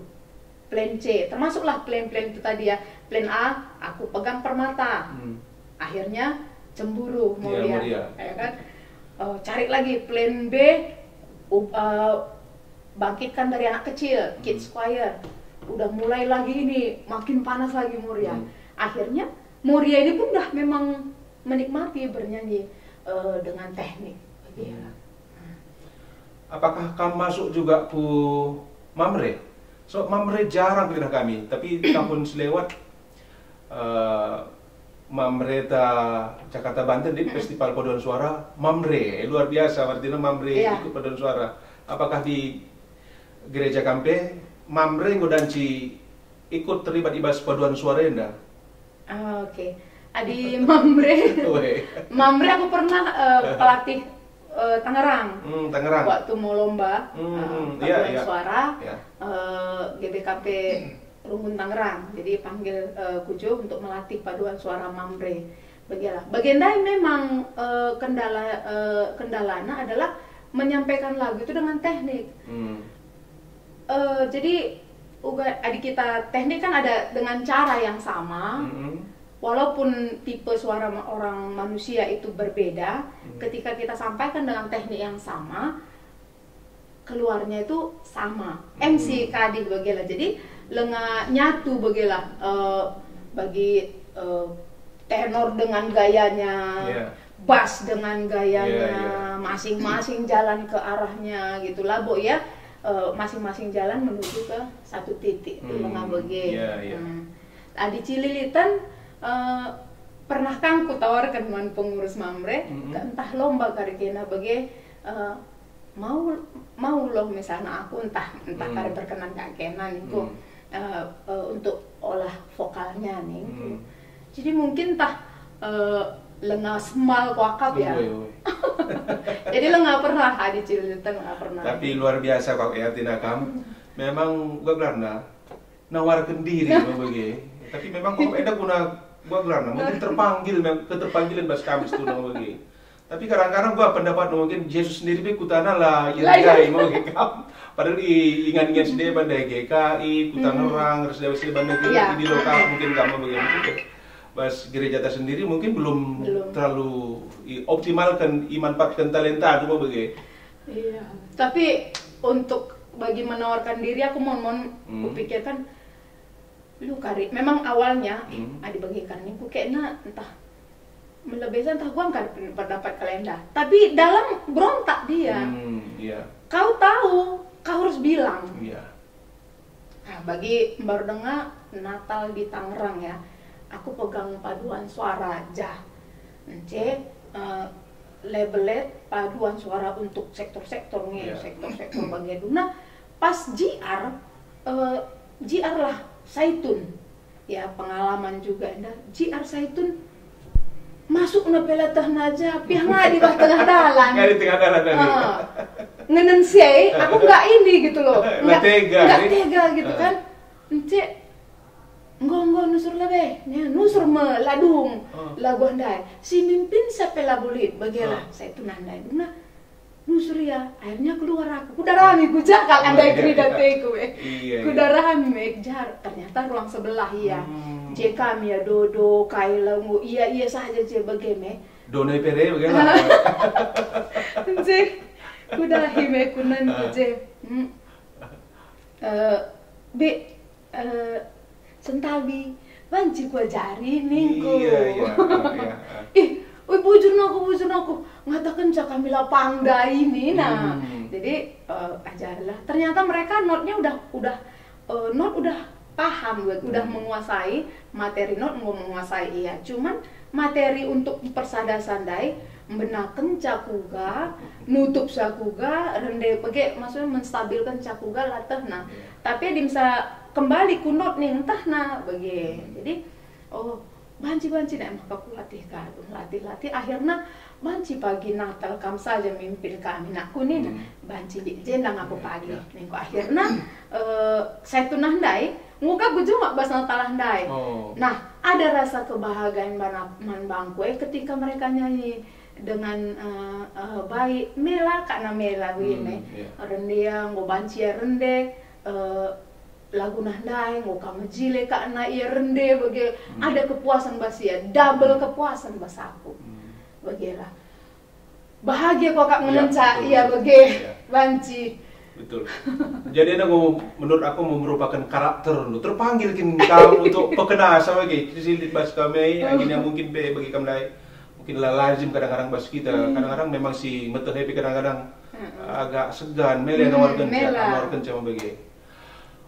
Plan C, termasuklah plan-plan itu tadi ya. Plan A, aku pegang permata. Hmm. Akhirnya cemburu Iya, Moria, Moria. Ya kan? Eh, cari lagi plan B, u- eh, bangkitkan dari anak kecil, kids Hmm. choir. Udah mulai lagi ini, makin panas lagi Moria. Hmm. Akhirnya Moria ini pun dah memang menikmati bernyanyi eh, dengan teknik. Iya. Hmm. Apakah kam masuk juga ku Mamre? So Mamre jarang kena kami, tapi tahun selewat eh, Mamre ta Jakarta Banten di Festival Paduan Suara Mamre luar biasa, artinya Mamre Iya. ikut paduan suara. Apakah di gereja kampe Mamre enggo danci ikut terlibat i bas paduan suara enda? Ah, oke. Adi Mamre. Weh. Mamre aku pernah eh, pelatih eh, Tangerang. Hmm, Tangerang. Waktu mau lomba Hmm, eh, hmm, iya, paduan iya. suara, Iya. eh, G B K P Runggun Tangerang. Jadi panggil eh, kujo untuk melatih paduan suara Mamre. Bagialah. Bagian lain memang eh, kendala eh, kendalana adalah menyampaikan lagu itu dengan teknik. Hmm. Eh, jadi uga adi kita teknik kan ada dengan cara yang sama. Mm-mm. Walaupun tipe suara ma- orang manusia itu berbeda, Hmm. ketika kita sampaikan dengan teknik yang sama, keluarnya itu sama. M C Hmm. kadih bagela. Jadi lenga nyatu bagela eh, bagi eh, tenor dengan gayanya, Iya. bass dengan gayanya, Iya, iya. masing-masing jalan ke arahnya gitu lah, Bo, ya. Eh, masing-masing jalan menuju ke satu titik itu Hmm, lenga bage. Iya, iya. Hmm. Adi Cililitan eh, pernah kang kutawarkan man pengurus Mamre, Mm-mm. ke entah lomba kari kena bage eh, mau mau loh misalnya aku entah entah Hmm. kari berkenan gak kena niku Hmm. eh, eh, untuk olah vokalnya niku. Hmm. Jadi mungkin entah eh, lenga semal kuakap ya. Woi, woi. Jadi lenga pernah Adi Cililitan lenga pernah. Tapi luar biasa kok ya Tina kam. Memang gua gelarna nawarkan diri no bagi. Tapi memang kok enda guna gua gelarna mungkin terpanggil mem- keterpanggilan bas kami situ no bagi. Tapi kadang-kadang gua pendapat mungkin Jesus sendiri pe kutana lah Lah, iya. Irgai mau bagi kam. Padahal i ingan-ingan sendiri banda G K I, ku Hmm. Tangerang, terus dari sini banda Iya. ini lokal mungkin kamu bagi mungkin. Bas gereja ta sendiri mungkin belum Belum. terlalu i- optimalkan, imanfaatkan talenta tu mau bagi. Iya. Tapi untuk bagi menawarkan diri aku mon mon Hmm. kupikirkan Lu kari, memang awalnya, eh, hmm, adi bagi kan ningku kena entah melebihkan entah guang kari pendapat kalenda. Tapi dalam berontak dia. Hmm, iya. Kau tahu, kau harus bilang. Iya. Nah, bagi mbaru denga Natal di Tangerang ya, aku pegang paduan suara jah. Nce, eh, labeled paduan suara untuk sektor-sektor nge, iya, sektor-sektor bagi duna. Pas J R, eh, J R lah Saitun. Ya, pengalaman juga enda. J R Saitun masuk na pela teh naja, piah ngadi bah tengah dalan. Ngadi tengah dalan tadi. Ah. Ngenen si, aku nggak ini gitu loh. Nggak tega, nggak tega gitu kan. Nce, enggo, enggo nusur lebe. Nia nusur me ladung. Ah. Lagu ndai. Si mimpin sape labulit, bagilah. Ah. Saitun ndai. Duna, nusur ia, akhirnya keluar aku. Kudarami ku jakal andai kerina teku, eh. Iya, iya. Kudarami me jar, ternyata ruang sebelah ia. Hmm. Je kami ya dodo, kai lagu, iya, iya saja je bage me. Dona pere bage lah. Je, kudahi me kunen ku je. Hmm. Eh, be, eh, sentabi, banci kuajari ningku. Iya, iya, ah, iya, ah. Ih, ui, bujur noku, bujur noku. Ngatakenca kami lapang ndai nina. Hmm. Jadi, eh, ajarilah. Ternyata mereka notnya udah, udah, eh, not udah paham, udah, hmm, menguasai materi not, enggo menguasai ia. Cuman materi untuk persada sandai, mbenakenca kuga, nutupsa kuga, rende bage, maksudnya menstabilkenca kuga latehna. Iya. Tapi adi misa kembali ku not ning ntahna bage. Hmm. Jadi, oh, banci-banci nek maka kulatih kadu, latih-latih, akhirna banci pagi Natal kam saja mimpin kami, nakku nina. Hmm. Banci di jendang aku pagi. Iya, iya. Ningku akhirna, eh, Saitun ndai, nguka ku juma bas Natal ndai. Oh. Nah, ada rasa kebahagiaan bana-, man bangku, eh, ketika mereka nyanyi dengan, eh, eh, baik, mela kak na mela begini. Hmm, iya. Rende ia, enggo banci ia rende, eh, lagu nah ndai, enggo ka mejile kak na ia rende bage. Hmm. Ada kepuasan bas ia, double, hmm, kepuasan bas aku. Hmm. Bagelah. Bahagia kok kak, iya, ngenca, betul, ia betul, bage. Iya. Banci. Betul. Jadi enda enggo menurut aku merupakan karakter lu. Terpanggil kin kau untuk pekena sama bage. Silit bas kami, hmm, akhirnya mungkin pe bagi kam ndai. Mungkin la lazim kadang-kadang bas kita. Hmm. Kadang-kadang memang si meteh pe kadang-kadang, hmm, agak segan, mele, hmm, nawarken, mela, nawarken sama bage.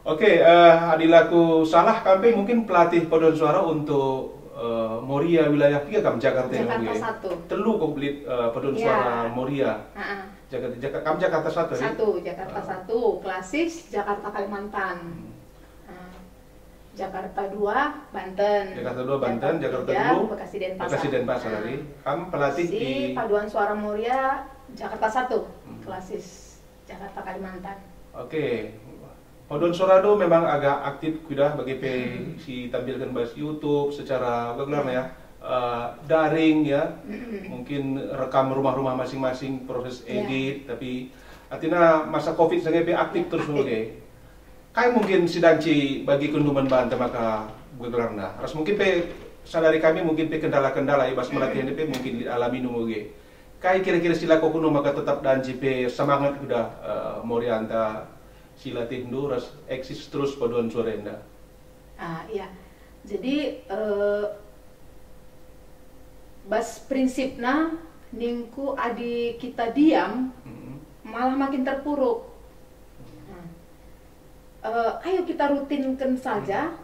Oke, eh, adi la ku salah, kam pe mungkin pelatih paduan suara untuk, eh, Moria wilayah piga kam, Jakarta? Jakarta satu. Telu kok belit, eh, paduan, iya, suara Moria. Heeh. Jakarta, Jakarta, kam Jakarta satu, ya? Satu, Jakarta, ah, satu, klasis, Jakarta Kalimantan. Hmm. Ah, Jakarta dua, Banten. Jakarta dua, Banten, Jakarta tiga, Jakarta telu, Bekasi, Denpasar. Bekasi, Denpasar, ah, tadi. Kam pelatih si di paduan suara Moria, Jakarta satu, hmm, klasis. Jakarta, Kalimantan. Oke. Paduan suara do memang agak aktif kuidah bagi pe, hmm, si tampilken bas YouTube secara, apa gelarna ya, eh, daring ya. Hmm. Mungkin rekam rumah-rumah masing-masing, proses, ya, edit, tapi artinya masa covid sanga pe aktif, ya, terus aktif. Oke. Kai mungkin si banci bagi kenduman banta maka gelarna? Ras mungkin pe sadari kami mungkin pe kendala-kendala i bas, hmm, melatihan pe mungkin dialami nunggu ge. Kai kira-kira si lako kuno maka tetap danci pe semangat kuda, eh, Morianta si latihndu ras eksis terus paduan suara enda? Ah, iya. Jadi, eh, bas prinsipna ningku adi kita diam, mm-mm, malah makin terpuruk. Nah, eh, ayo kita rutinkan saja. Hmm.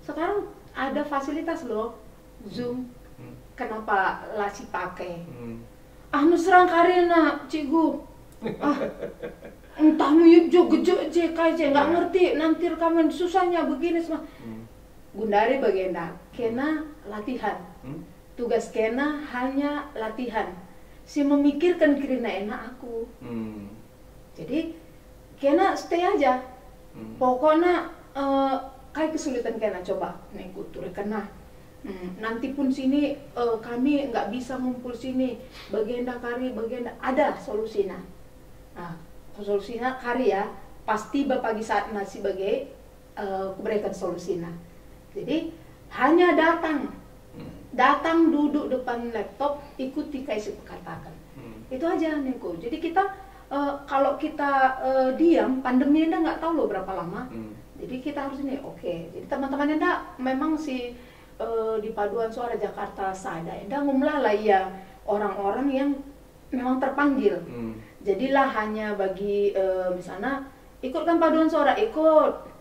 Sekarang ada fasilitas loh, Zoom. Hmm. Kenapa la sipake? Hmm. Ah, mesra karina, Cikgu. Ah, entah meyut jo gejek je, kai je, nggak, ya, ngerti, nanti rekaman susahnya begini semua. Hmm. Gundari bagenda, kena latihan. Hmm. Tugas kena hanya latihan. Si memikirkan kerina ena aku. Hmm. Jadi, kena stay aja. Hmm. Pokokna, eh, kai kesulitan kena coba, nek kuturikena. Hmm, nanti pun sini, eh, kami nggak bisa ngumpul sini, bagenda kari, bagenda, ada solusina. Nah, solusina kari ya, pasti ba pagi saat nasi bage, eh, kuberikan solusina. Jadi, hanya datang. Hmm. Datang duduk depan laptop, ikuti kai si kukataken. Hmm. Itu aja ningku. Jadi kita, eh, kalau kita, eh, diam, pandemi ini nggak tahu loh berapa lama. Hmm. Jadi kita harus ini, oke. Jadi teman-teman enda memang si, eh, di paduan suara Jakarta sada enda ngumlala ia orang-orang yang memang terpanggil. Hmm. Jadilah hanya bagi, eh, misalnya ikut kan paduan suara, ikut.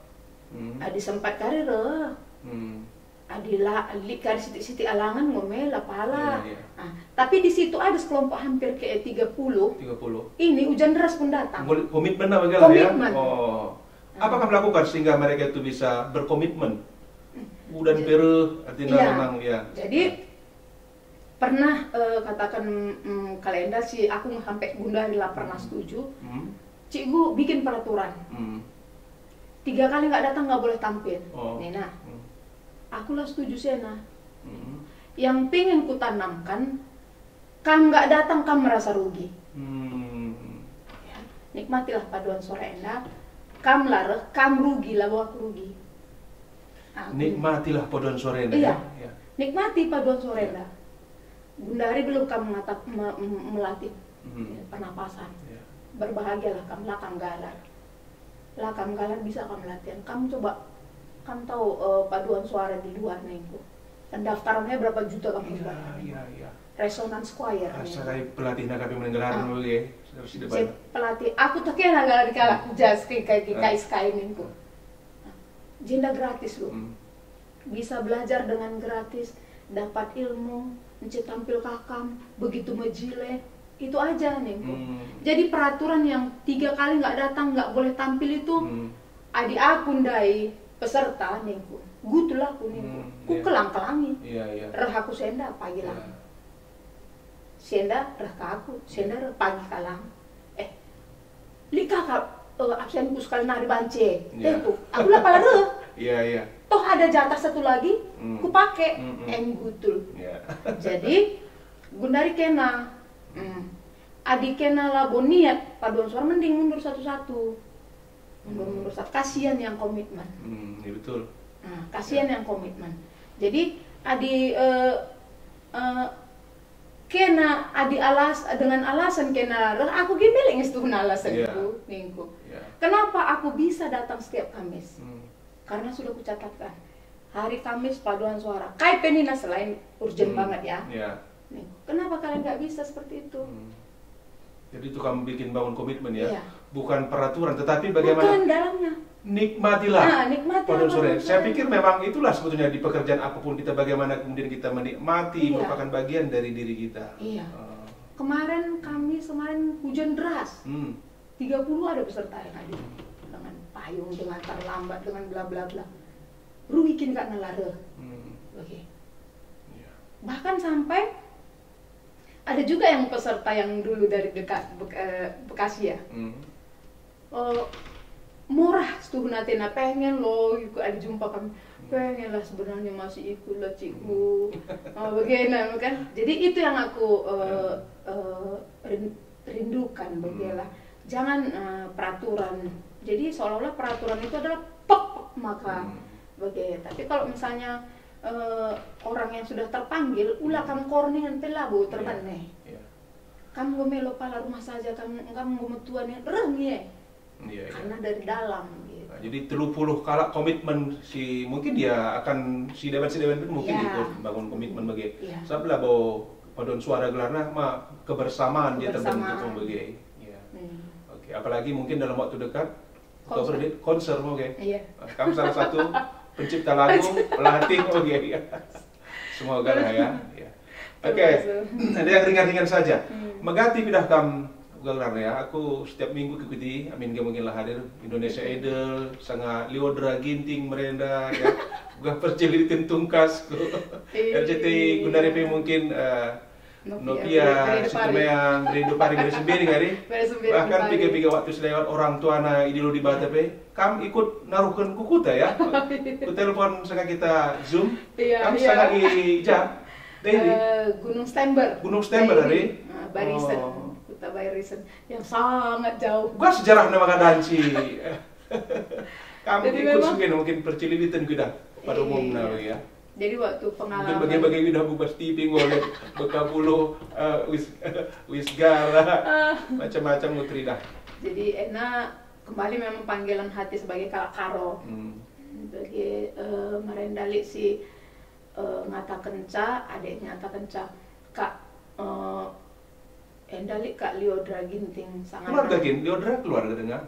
Hmm. Adi sempat kari reh. Hmm. Adi la, lit kari sitik-sitik alangen nggo me la pala. Iya, iya. Ah, tapi di situ ada sekelompok hampir ke tiga puluh. Tiga puluh. Ini ujan deras pun datang. Nggo komitmen apa kala ya? Komitmen. Oh. Ah. Apa kam lakukan sehingga mereka itu bisa berkomitmen? Hmm. Udan Ja-, pe reh, artinya iya. Memang, ya. Jadi, pernah, eh, katakan, mm, kalenda si aku sampai gundari la pernah setuju. Hmm. Cikgu bikin peraturan. Hmm. Tiga kali nggak datang nggak boleh tampil. Oh. Nina, hmm. Aku la setuju sena. Hmm. Yang pengen kutanamkan, kam nggak datang, kam merasa rugi. Hmm. Ya, nikmatilah paduan suara enda. Kam la reh, kam rugi, labo aku rugi. Aku. Nikmatilah paduan suara enda, iya. Ya? Ya. Nikmati paduan suara enda. Gundari belum kam mengatap, me-, me-, melatih, hmm, ya, pernapasan. Ya. Berbahagialah kam, la kam galar. La kam galar, bisa kam latihan. Kam coba, kam tahu, eh, paduan suara di luar ningku. Pendaftarannya berapa juta kam. Ya, ya, ya. Resonance choir. Rasa ningku. Kayak pelatih nakapi menenggelar dulu ya. Harus di depan. Pelatih, aku tuh kena galar di kalak jas ke, ke, ke, hmm, K S K I ningku. Jenda gratis loh. Hmm. Bisa belajar dengan gratis, dapat ilmu, ence tampil kakam, begitu mejile, itu aja ningku. Hmm. Jadi peraturan yang tiga kali nggak datang, nggak boleh tampil itu, hmm, adi aku ndai peserta ningku, gutul aku ningku. Hmm, iya. Kukelang-kelangi. Iya, iya. Reh aku senda pagi lang. Iya. Senda reh ka aku, senda reh pagi kalang. Eh, lit ka, eh, absenku sekali nari bance. Iya. Teku, aku la pala reh. Iya, iya. Toh ada jatah satu lagi, hmm, kupake. Hmm, hmm. Em gutul. Iya. Jadi, gundari kena. Hmm. Adi kena labo niat, paduan suara mending mundur satu-satu. Mundur-mundur satu. Kasian yang komitmen. Hmm, iya betul. Nah, kasian yang komitmen. Jadi, adi, eh, eh, kena adi alas, dengan alasan kena reh, aku ge mbelek nge situhuna alasanku, iya, ningku. Iya. Kenapa aku bisa datang setiap Kamis? Hmm. Karena sudah kucatatkan. Hari Kamis paduan suara. Kai pe nina selain urgen, hmm, banget ya. Iya. Nih, kenapa kalian nggak bisa seperti itu? Hmm. Jadi itu kamu bikin bangun komitmen ya. Iya. Bukan peraturan, tetapi bagaimana. Bukan dalamnya. Nikmatilah. Ah, nikmatilah paduan suara. Paduan suara. Saya pikir memang itulah sebetulnya di pekerjaan apapun kita, bagaimana kemudian kita menikmati, iya, merupakan bagian dari diri kita. Iya. Ah. Kemarin Kamis, kemarin hujan deras. Hmm. Tiga puluh ada peserta yang hadir. Dengan payung, dengan terlambat, dengan bla bla bla. Rugi kin kak ngelar. Hmm. Oke. Iya. Bahkan sampai ada juga yang peserta yang dulu dari dekat Bek-, eh, Bekasi ya. Hmm. Eh, murah setuhun atena, pengen lo ikut, ada jumpa kami. Hmm. Pengen lah sebenarnya masih ikut lah, cikgu. Hmm. Oh, bagaimana kan? Jadi itu yang aku, eh, ya, eh, rin-, rindukan, hmm, bagaimana. Jangan, eh, peraturan. Jadi seolah-olah peraturan itu adalah pek maka, hmm, bagaimana. Tapi kalau misalnya, eh, orang yang sudah terpanggil, ula, hmm, kam korningan pe labo, iya, terbane. Iya. Kam enggo melo pala rumah saja, kam, kam enggo metua nih, reh nge. Iya, iya. Karena dari dalam, gitu. Nah, jadi telu puluh kalak komitmen si, mungkin dia akan si dewan, si dewan pun mungkin, iya, ikut bangun komitmen bage. Iya. Sabab labo paduan suara gelarna ma kebersamaan dia terbentuk. Kebersamaan. Bage. Iya. Hmm. Oke, apalagi mungkin dalam waktu dekat Konser. Cover di konser, oke. Iya. Kamu salah satu pencipta lagu, pelatih, oke, iya. Semoga lah ya. Iya. Oke. Terima kasih. Ada yang ringan-ringan saja. Hmm. Megati pidah kam gelar ya. Aku setiap minggu ikuti, amin gak mungkin lah hadir. Indonesia Idol, sanga Liodra Ginting merenda ya. Bukan perciliten tungkas ku. Iya. R C T I Gundari pe mungkin, eh, Novia, Novia, Rindu Pari. Situmeang, Rindu Pari, Bere Sembiring, ari. Bere Sembiring, bahkan Pari. Piga-piga waktu selewat orang tuana i Dilo Dibata pe, kam ikut naruhken ku kuta, ya? Ku telepon sanga kita Zoom. Iya, kam iya. Sanga i ja? Daily? Eh, Gunung Stember. Gunung Stember, Daily. Ari? Ah, Barisen. Oh. Kuta Barisen. Yang sangat jauh. Gua sejarahna maka danci. Kam jadi ikut memang sugena mungkin percililiten kita pada, iya, umumna, ya. Jadi waktu pengalaman mungkin bagi-bagi udah bubas tipi ngoleh beka bulu, eh, wis, wis gala, ah, macam-macam mutri dah. Jadi enak Kembali memang panggilan hati sebagai kalak Karo. Hmm. Bagi, eh, Marenda lit si, eh, ngatakenca, adek ngatakenca, Kak, eh, enda lit Kak Liodra Ginting, sangana. Keluarga Gin, Liodra keluarga denga?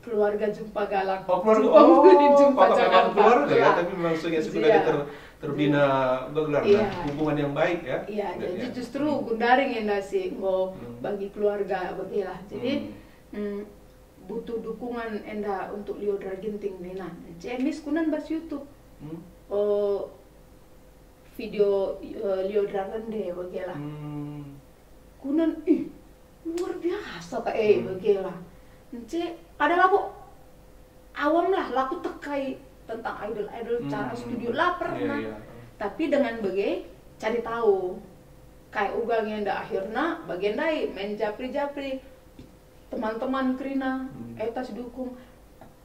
Keluarga Jumpa Galang. Oh, keluarga. Jumpa Oh, Jumpa kakak Jakarta. Keluarga ya, Iya. Tapi memang sengaja sudah Iya. Ter, terbina begelar Iya. Hubungan yang baik ya. Iya, Iya, jadi iya. Justru Hmm. Gundari ngenda si enggo Hmm. Bagi keluarga begilah. Jadi, Hmm. mm, butuh dukungan enda untuk Liodra Ginting nina. Cemis kunan bas YouTube. Hmm. Eh, video, eh, Liodra Rende begilah. Hmm. Kunan, ih, luar biasa, Kak, eh, Hmm. Begilah. Ence, padahal aku awam lah, laku tekai tentang idol-idol, cara Hmm, studio, hmm. Lah pernah. Iya, iya. Tapi dengan bage, cari tahu. Kayak uga ngenda akhirna, bagendai main japri-japri. Teman-teman kerina, Hmm. eta si dukung.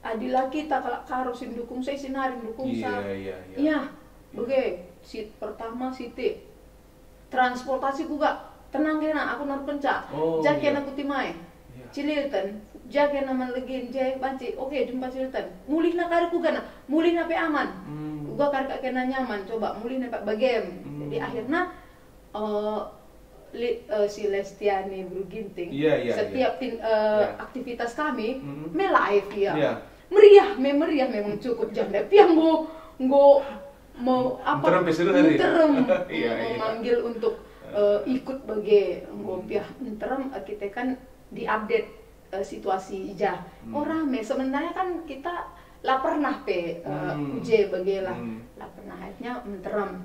Adi la kita kalak Karo si ndukung, sai si nari ndukung sa. Iya, iya, iya. Iya, bage, si pertama siti. Transportasi kuga, tenang kena, aku naruhkenca. Oh, Ja iya. Kena ku Timai. Iya. Cililten, ja kena man legin, je banci, oke, jumpa Cililten. Mulihna kari kuga na, mulihna pe aman. Hmm. Uga kari kak kena nyaman, coba mulihna pak bagem. Hmm. Jadi akhirna, eh, li, eh, si Lestiani Beru Ginting, Iya, iya, setiap iya. Tin, eh, Iya. Aktivitas kami, Mm-mm. Me live, iya. Iya. Meriah, me meriah memang cukup janda. Piang enggo, enggo me, apa, Nterem pe seru tadi. Nterem, Iya, iya. Memanggil untuk, eh, ikut bage, enggo Hmm. Piah nterem, eh, kita kan diupdate, eh, situasi i ja. Hmm. Oh, rame. Sebenarnya kan kita la pernah pe, eh, Hmm. Uje bage lah. Hmm. La pernah, akhirnya nterem.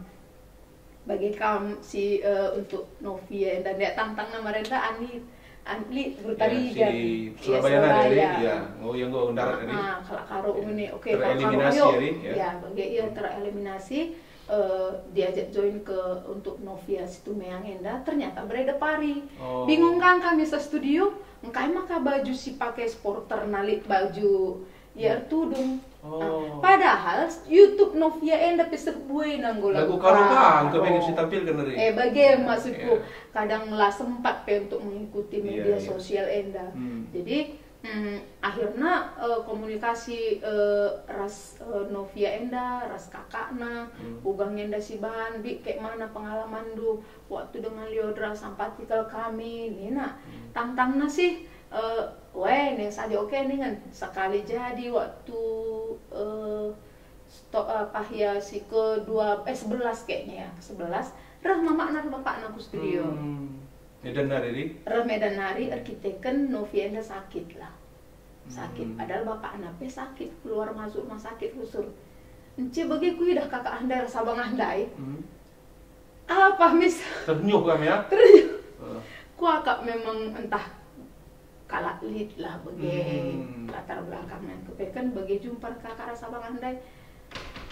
Bage kam si, eh, untuk Novia enda, ndia tantangna Marenda Ani, Ani Bertari Ya, si kan? Iya, Surabaya nari, Surabaya. Ya. Oh, yang gua undarat tadi. Ah, kalak Karo Ya. Ini. Oke, kalak Karo, Tereliminasi ayo. Ya, ya. Ya, bage iya Hmm. Tereliminasi, eh, diajak join ke untuk Novia Situmeang enda, ternyata berada pari. Oh. Bingung kan kami sa studio, engkai maka baju si pakai supporter na lit baju Ya, Hmm. ertudung. Oh. Ah, padahal YouTube Novia enda pe sebuena enggo Lagu lagu Karo Karo. Kang, kepengen si tampilkan tadi. Eh, bage Ya, maksudku, ya. Kadang la sempat pe untuk mengikuti Iya, media iya. Sosial enda. Hmm. Jadi, mm, akhirna, eh, komunikasi, eh, ras, eh, Novia enda, ras kakakna, Hmm. uga ngenda si bahan, Bi, kayak mana pengalamanndu waktu dengan Liodra sampai tikel kami, nina. Hmm. Tantangna sih, Eh, weh, ning saja oke ningen. Sekali jadi waktu, eh, sto-, eh, pahia si kedua, eh, sebelas kayaknya ya, sebelas, reh mamakna reh bapakna ku studio. Hmm. Medan nari, Ri? Reh Medan nari, Hmm. erkiteken Novia enda sakit lah. Sakit, Hmm. padahal bapakna pe sakit, keluar masuk rumah sakit rusur. Ence bage kuidah kakak ndai rasa bangah ndai. Hmm. Apa mis? Ternyuh kami ya? Ternyuh. Heeh. Kuakap memang entah kalak lit lah bage Hmm. latar belakangnya. Kepeken bage jumpa kakak rasa bangah ndai.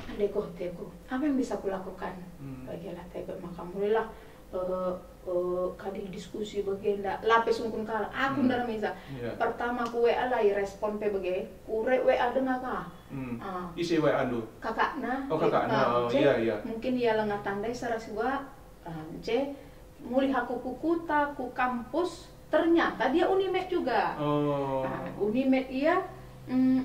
Andai ko teku, apa yang bisa kulakukan? Hmm. Bage lah teku maka mulailah, eh, eh, kadi diskusi bage nda, lape sungkun kalak. Aku Hmm. ndarami sa. Iya. Pertama ku W A lah irespon pe bage, kure W A denga ka. Hmm. Ah. Ise W A ndu? Kakakna, Oh, kakakna. ah, Oh, ence, iya, iya. Mungkin ia langa tandai sara sua, ah, ence, mulih aku ku kuta, ku kampus, ternyata dia Unimed juga. Oh. Ah, Unimed ia, mm,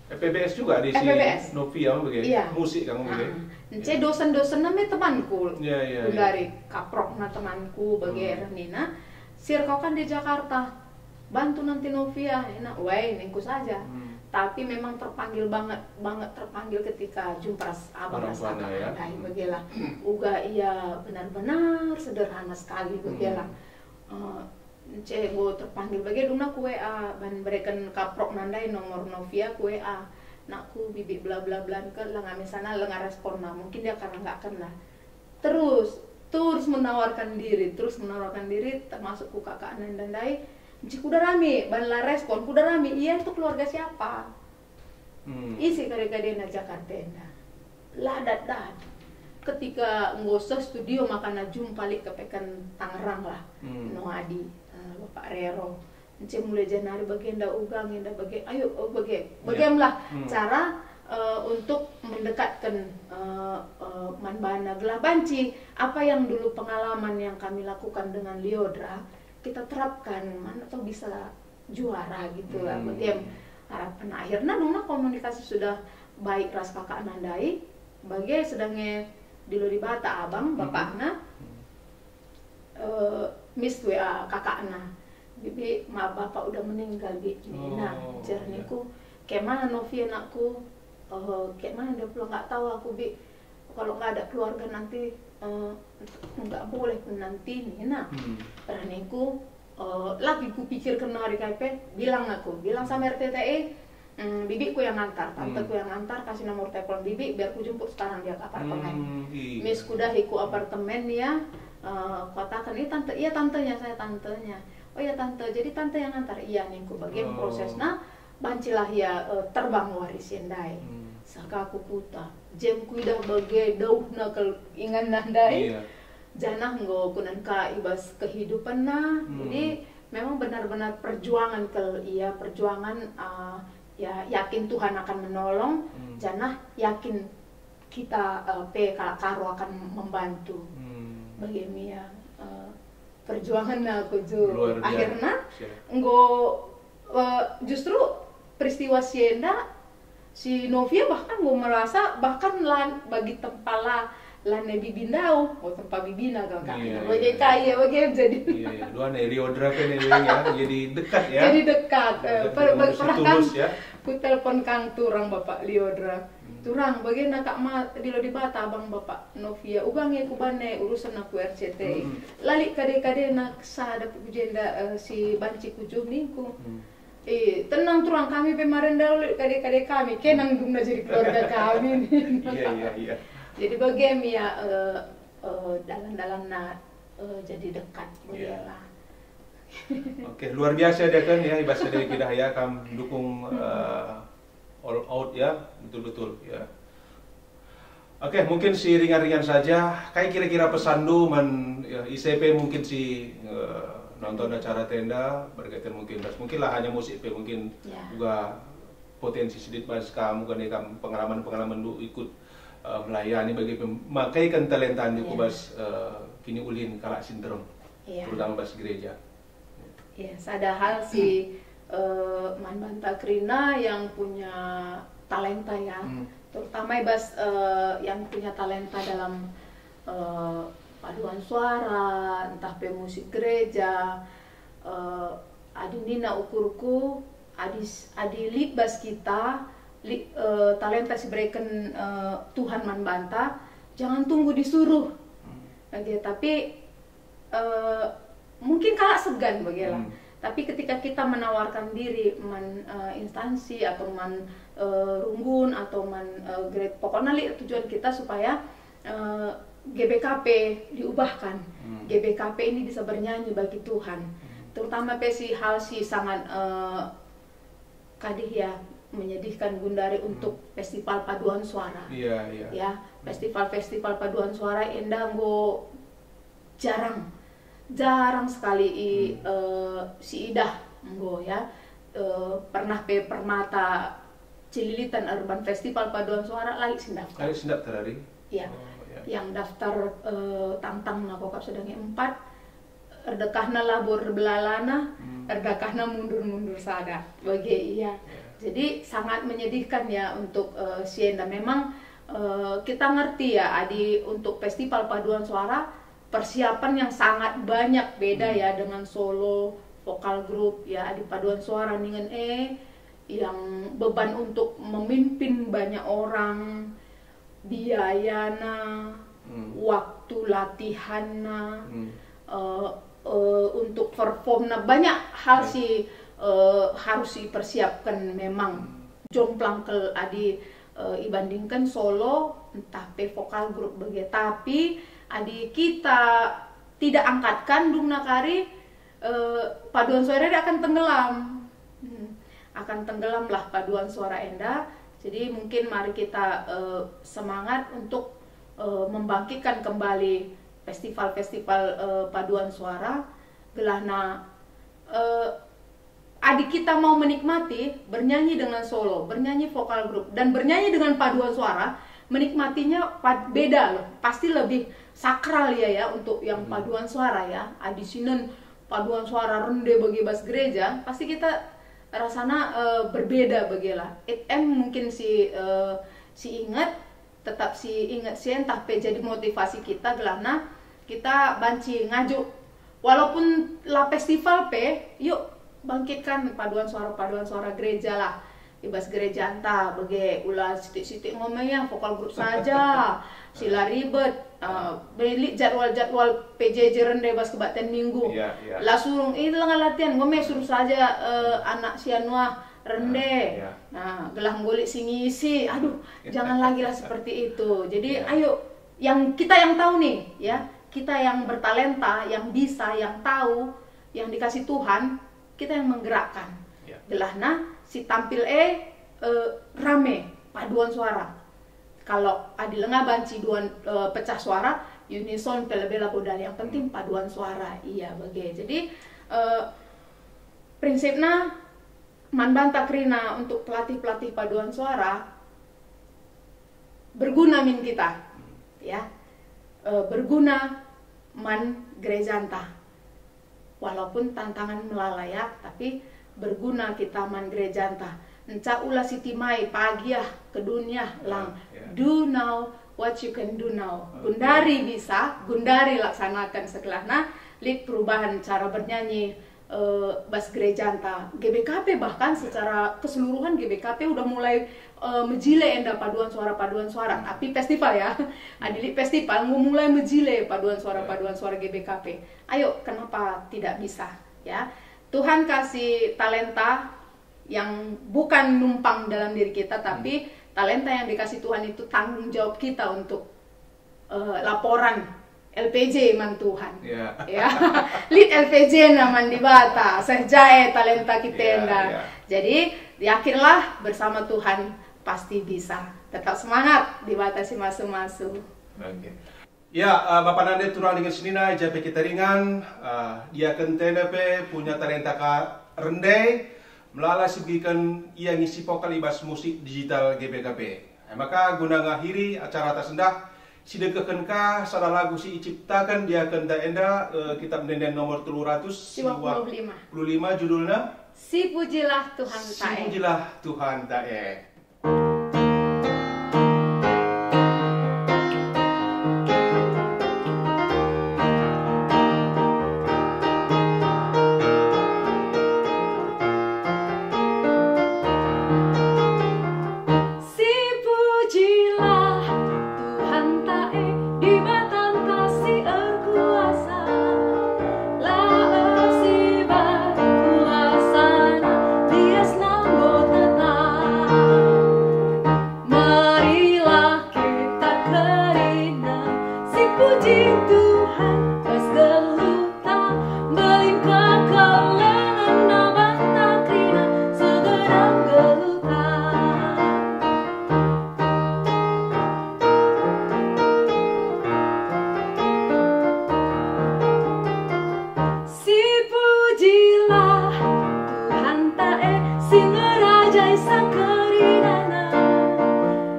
F E B S juga di si F E B S. Novia, bage? Iya. Musik kamu, bage? Ah, ence Iya. dosen-dosenna me temanku. Iya, iya, iya. Dari kaprokna temanku, bage Hmm. Renina. Sir kau kan di Jakarta. Bantu nanti Novia, enak, weh, ningku saja. Hmm. Tapi memang terpanggil banget, banget terpanggil ketika jumpa ras abang Orang ras tuanya, kakak ya. Andai, Hmm. begelah. Uga ia benar-benar sederhana sekali, Hmm. begelah. Eh, ence enggo terpanggil bage dungna ku W A, ban bereken kaprok nandai nomor Novia ku W A. Nakku bibi bla bla bla ke langa misalna langa respon, nah, mungkin dia karena nggak kenal. Terus, terus menawarkan diri, terus menawarkan diri, termasuk ku kakak nenda ndai. Nci kuda rami, ban la respon, kuda rami, ia itu keluarga siapa? Hmm. Isi kade-kadena Jakarta enda. La dat-dat. Ketika enggo seh studio maka na jumpa lit kepeken Tangerang lah. Hmm. Noadi, eh, Bapak Rero. Ence mulai Januari bage enda uga, enda bage, ayo, oh, bage, Iya. Bagem lah Hmm. cara, eh, untuk mendekatkan, eh, eh, man bana gelah banci apa yang dulu pengalaman yang kami lakukan dengan Liodra, kita terapkan, mana toh bisa juara gitu lah, Hmm. Bagem. Harapen akhirna nuna komunikasi sudah baik ras kakakna ndai, bage sedang nge dilo Dibata abang, bapakna, eh, miss W A kakakna. Bibi, ma bapak udah meninggal, Bi, nina. Oh, jer ningku, kemana Novia, nakku? Eh, kemana dia pulang, nggak tahu aku, Bi. Kalau nggak ada keluarga nanti, eh, nggak boleh pun nanti, nina. Terus ningku, eh, lagi kupikirkan hari kai pe, bilang aku, bilang sama R T T I, mm, bibiku yang ngantar, tanteku yang ngantar, kasih nomor telepon bibi biar kujemput sekarang dia ke apartemen. Mis kudahi ku apartemen ya, eh, katakan, "Ini tante, iya tantenya, saya tantenya." "Oh ya tante, jadi tante yang ngantar?" "Iya," ningku. Bagian prosesna, bancilah ia, eh, terbang wari si ndai. Saka ku kuta, jem kuidah bage dauhna kal inganna ndai. Janah enggo kunen ka i bas kehidupanna. Jadi memang benar-benar perjuangan kal ia, perjuangan, eh, ya, yakin Tuhan akan menolong, janah yakin kita, eh, pe kalak Karo akan membantu. Bage me ia, eh, perjuanganna aku ju. Akhirna enggo, eh, justru peristiwa si enda, si Novia bahkan enggo merasa, bahkan lan bagi tempa la, lan nai bibi ndauh, enggo tempa bibina kal ka. Bage kai ya, bage jadi. Iya, iya. Dua nai Liodra kan ini ya, jadi dekat ya. Jadi dekat, eh, per-, per-, pernah kan ku telepon kang turang Bapak Liodra. Turang, bagenda kak ma dilo Dibata abang Bapak Novia, uga nge kuban e urusen aku R C T I. La lit kade-kadena kesah dapet ku jenda, eh, si banci kujuh ningku. Eh, tenang turang, kami pe maren la lit kade-kade kami, kenang dungna jadi keluarga kami. Iya, iya, iya. Jadi bage me ia, eh, eh, dalan-dalanna, eh, jadi dekat, bagela. Oke, luar biasa dia kan ya, i bas sada ikidah ya, kam dukung, eh, all out ya, betul-betul ya. Oke, mungkin si ringan-ringan saja. Kai kira-kira pesanndu man, ya, ise pe mungkin si, eh, nonton acara enda, berkaitan mungkin ras, mungkin la hanya musik pe, mungkin uga potensi sedikit bas kam, uga nih kam pengalaman-pengalaman lu ikut, eh, melayani bagi pem-, makaiken talenta ndu ku bas, eh, kiniulin kalak si nterem, terutama bas gereja. Ya, sada hal si, eh, man banta kerina yang punya talenta ya, terutama i bas, eh, yang punya talenta dalam, eh, paduan suara, entah pe musik gereja, eh, adi nina ukurku, adi s-, adi lit bas kita, lit, eh, talenta si bereken, eh, Tuhan man banta, jangan tunggu disuruh. Oke, tapi eh, mungkin kalak segan bagela. Tapi ketika kita menawarkan diri man, eh, instansi atau man, eh, runggun atau man, eh, grade, pokoknya lit tujuan kita supaya, eh, G B K P diubahkan. G B K P ini bisa bernyanyi bagi Tuhan. Terutama pe si hal si sangat, eh, kadih ya, menyedihkan gundari untuk festival paduan suara. Iya, iya. Ya, festival-festival paduan suara enda enggo jarang, jarang sekali i, eh, siidah enggo ya. Eh, pernah pe Permata Cililitan erban festival paduan suara, la lit si ndaftar. La lit si ndaftar ari? Ya. Oh, ya. Yang daftar, eh, tangtang nakokap sedang empat, erdekahna labo erbelalana, erdekahna mundur-mundur sada. Bage ia. Ya. Jadi sangat menyedihkan ya untuk, eh, si enda. Memang, eh, kita ngerti ya, adi untuk festival paduan suara, persiapan yang sangat banyak, beda ya dengan solo, vokal group ya, adi paduan suara ningen e, yang beban untuk memimpin banyak orang, biayana, waktu latihanna, eh, eh, untuk performna, banyak hal si, eh, harus dipersiapkan memang. Jomplang kal adi, eh, ibandingkan solo, entah pe vokal group bage. Tapi adi kita tidak angkatkan dungna kari, eh, paduan suara enda akan tenggelam. Hmm. Akan tenggelamlah paduan suara enda. Jadi mungkin mari kita, eh, semangat untuk, eh, membangkitkan kembali festival-festival, eh, paduan suara. Gelahna, eh, adi kita mau menikmati bernyanyi dengan solo, bernyanyi vokal group, dan bernyanyi dengan paduan suara, menikmatinya pad-, beda loh. Pasti lebih sakral ya, ya, untuk yang paduan suara ya. Adi sinen paduan suara rende bagi bas gereja, pasti kita Rasana, eh, berbeda bagela. It em mungkin si, eh, si inget, tetap si inget si entah pe jadi motivasi kita gelahna kita banci ngajuk. Walaupun la festival pe, yuk bangkitkan paduan suara-paduan suara gereja lah. I bas gerejanta bage ula sitik-sitik ngome ya, vokal grup saja, si la ribet, eh, belik jadwal-jadwal P J J rende bas kebaktian minggu. Iya, iya. La surung, ih, langa latihan, ngome suruh saja, eh, anak si anu ah, rende. Ah, iya. Nah, gelah nggolik si ngisi. Aduh, jangan lagi lah seperti itu. Jadi, iya, ayo, yang kita yang tahu nih, ya, kita yang bertalenta, yang bisa, yang tahu, yang dikasih Tuhan, kita yang menggerakkan. Ya. Gelahna si tampil e, eh, rame, paduan suara. Kalau adi langa banci duan, eh, pecah suara, unison pe lebe labo dal. Yang penting paduan suara, iya bage. Jadi, eh, prinsipna man banta kerina untuk pelatih-pelatih paduan suara, berguna min kita, ya. Eh, berguna man gerejanta. Walaupun tantangan melala ya, tapi berguna kita man gerejanta. Enca ula sitimai pagi ah, kedun ah, lang. Ya, ya. Do now what you can do now. Oke. Gundari bisa, gundari laksanakan segelahna, lit perubahan cara bernyanyi, eh, bas gerejanta. G B K P bahkan secara keseluruhan G B K P udah mulai, eh, mejile enda paduan suara-paduan suara. Tapi festival ya, adi lit festival enggo mulai mejile paduan suara-paduan suara G B K P. Ayo, kenapa tidak bisa? Ya, Tuhan kasih talenta yang bukan numpang dalam diri kita, tapi talenta yang dikasih Tuhan itu tanggung jawab kita untuk, eh, laporan L P J man Tuhan. Ya. Ya. Lit L P J na man Dibata, seh jae talenta kita enda. Ya. Jadi, yakinlah bersama Tuhan pasti bisa. Tetap semangat, Dibata si masu-masu. Oke. Ya, eh, Bapa nande turang dingen senina, i ja pe kita ringan, eh, diaken tenda pe punya talenta ka rende, melala si begiken ia ngisi vokal i bas musik digital G B K P. E maka guna ngakhiri acara ta sendah, sidengkehken ka sada lagu si iciptaken diakenta enda, eh, Kitab Ende-enden nomor telu ratus, si wak puluh lima. Puluh lima judulna Sipujilah Tuhan Tae. Sipujilah Tuhan Tae. Sipujilah Tuhan Tae, Dibatanta si erkuasa. La ersibar kuasaNa, liasNa enggo tetap. Marilah kita kerina, sipuji Tuhan bas geluhta, mbelin kekelengenNa banta kerina, segera geluhta. Sipujilah Tuhan Tae, si ngerajai sangkerinana,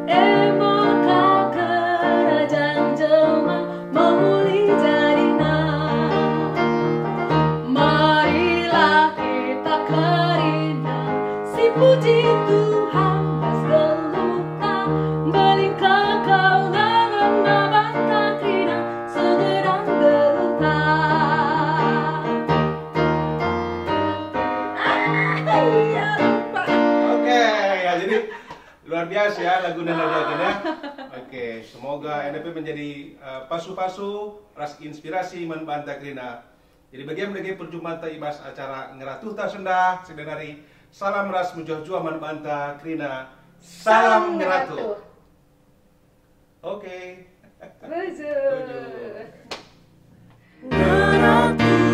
e maka kerajan jelma mehuli jadina. Marilah kita kerina, sipuji Tuhan bas geluhta, mbelin kekelengenNa banta kerina, segera geluhta. Ah, iya, lupa. Oke, ya, jadi luar biasa ya lagu nana ya. Oke, semoga enda pe menjadi, eh, pasu-pasu ras inspirasi man banta kerina. Jadi bagi ndage perjumpanta i bas acara Ngeratuhta sendah, sebenari salam ras mejuah-juah man banta kerina. Salam Ngeratuh. Oke. Bujur. Bujur. Ngeratuh.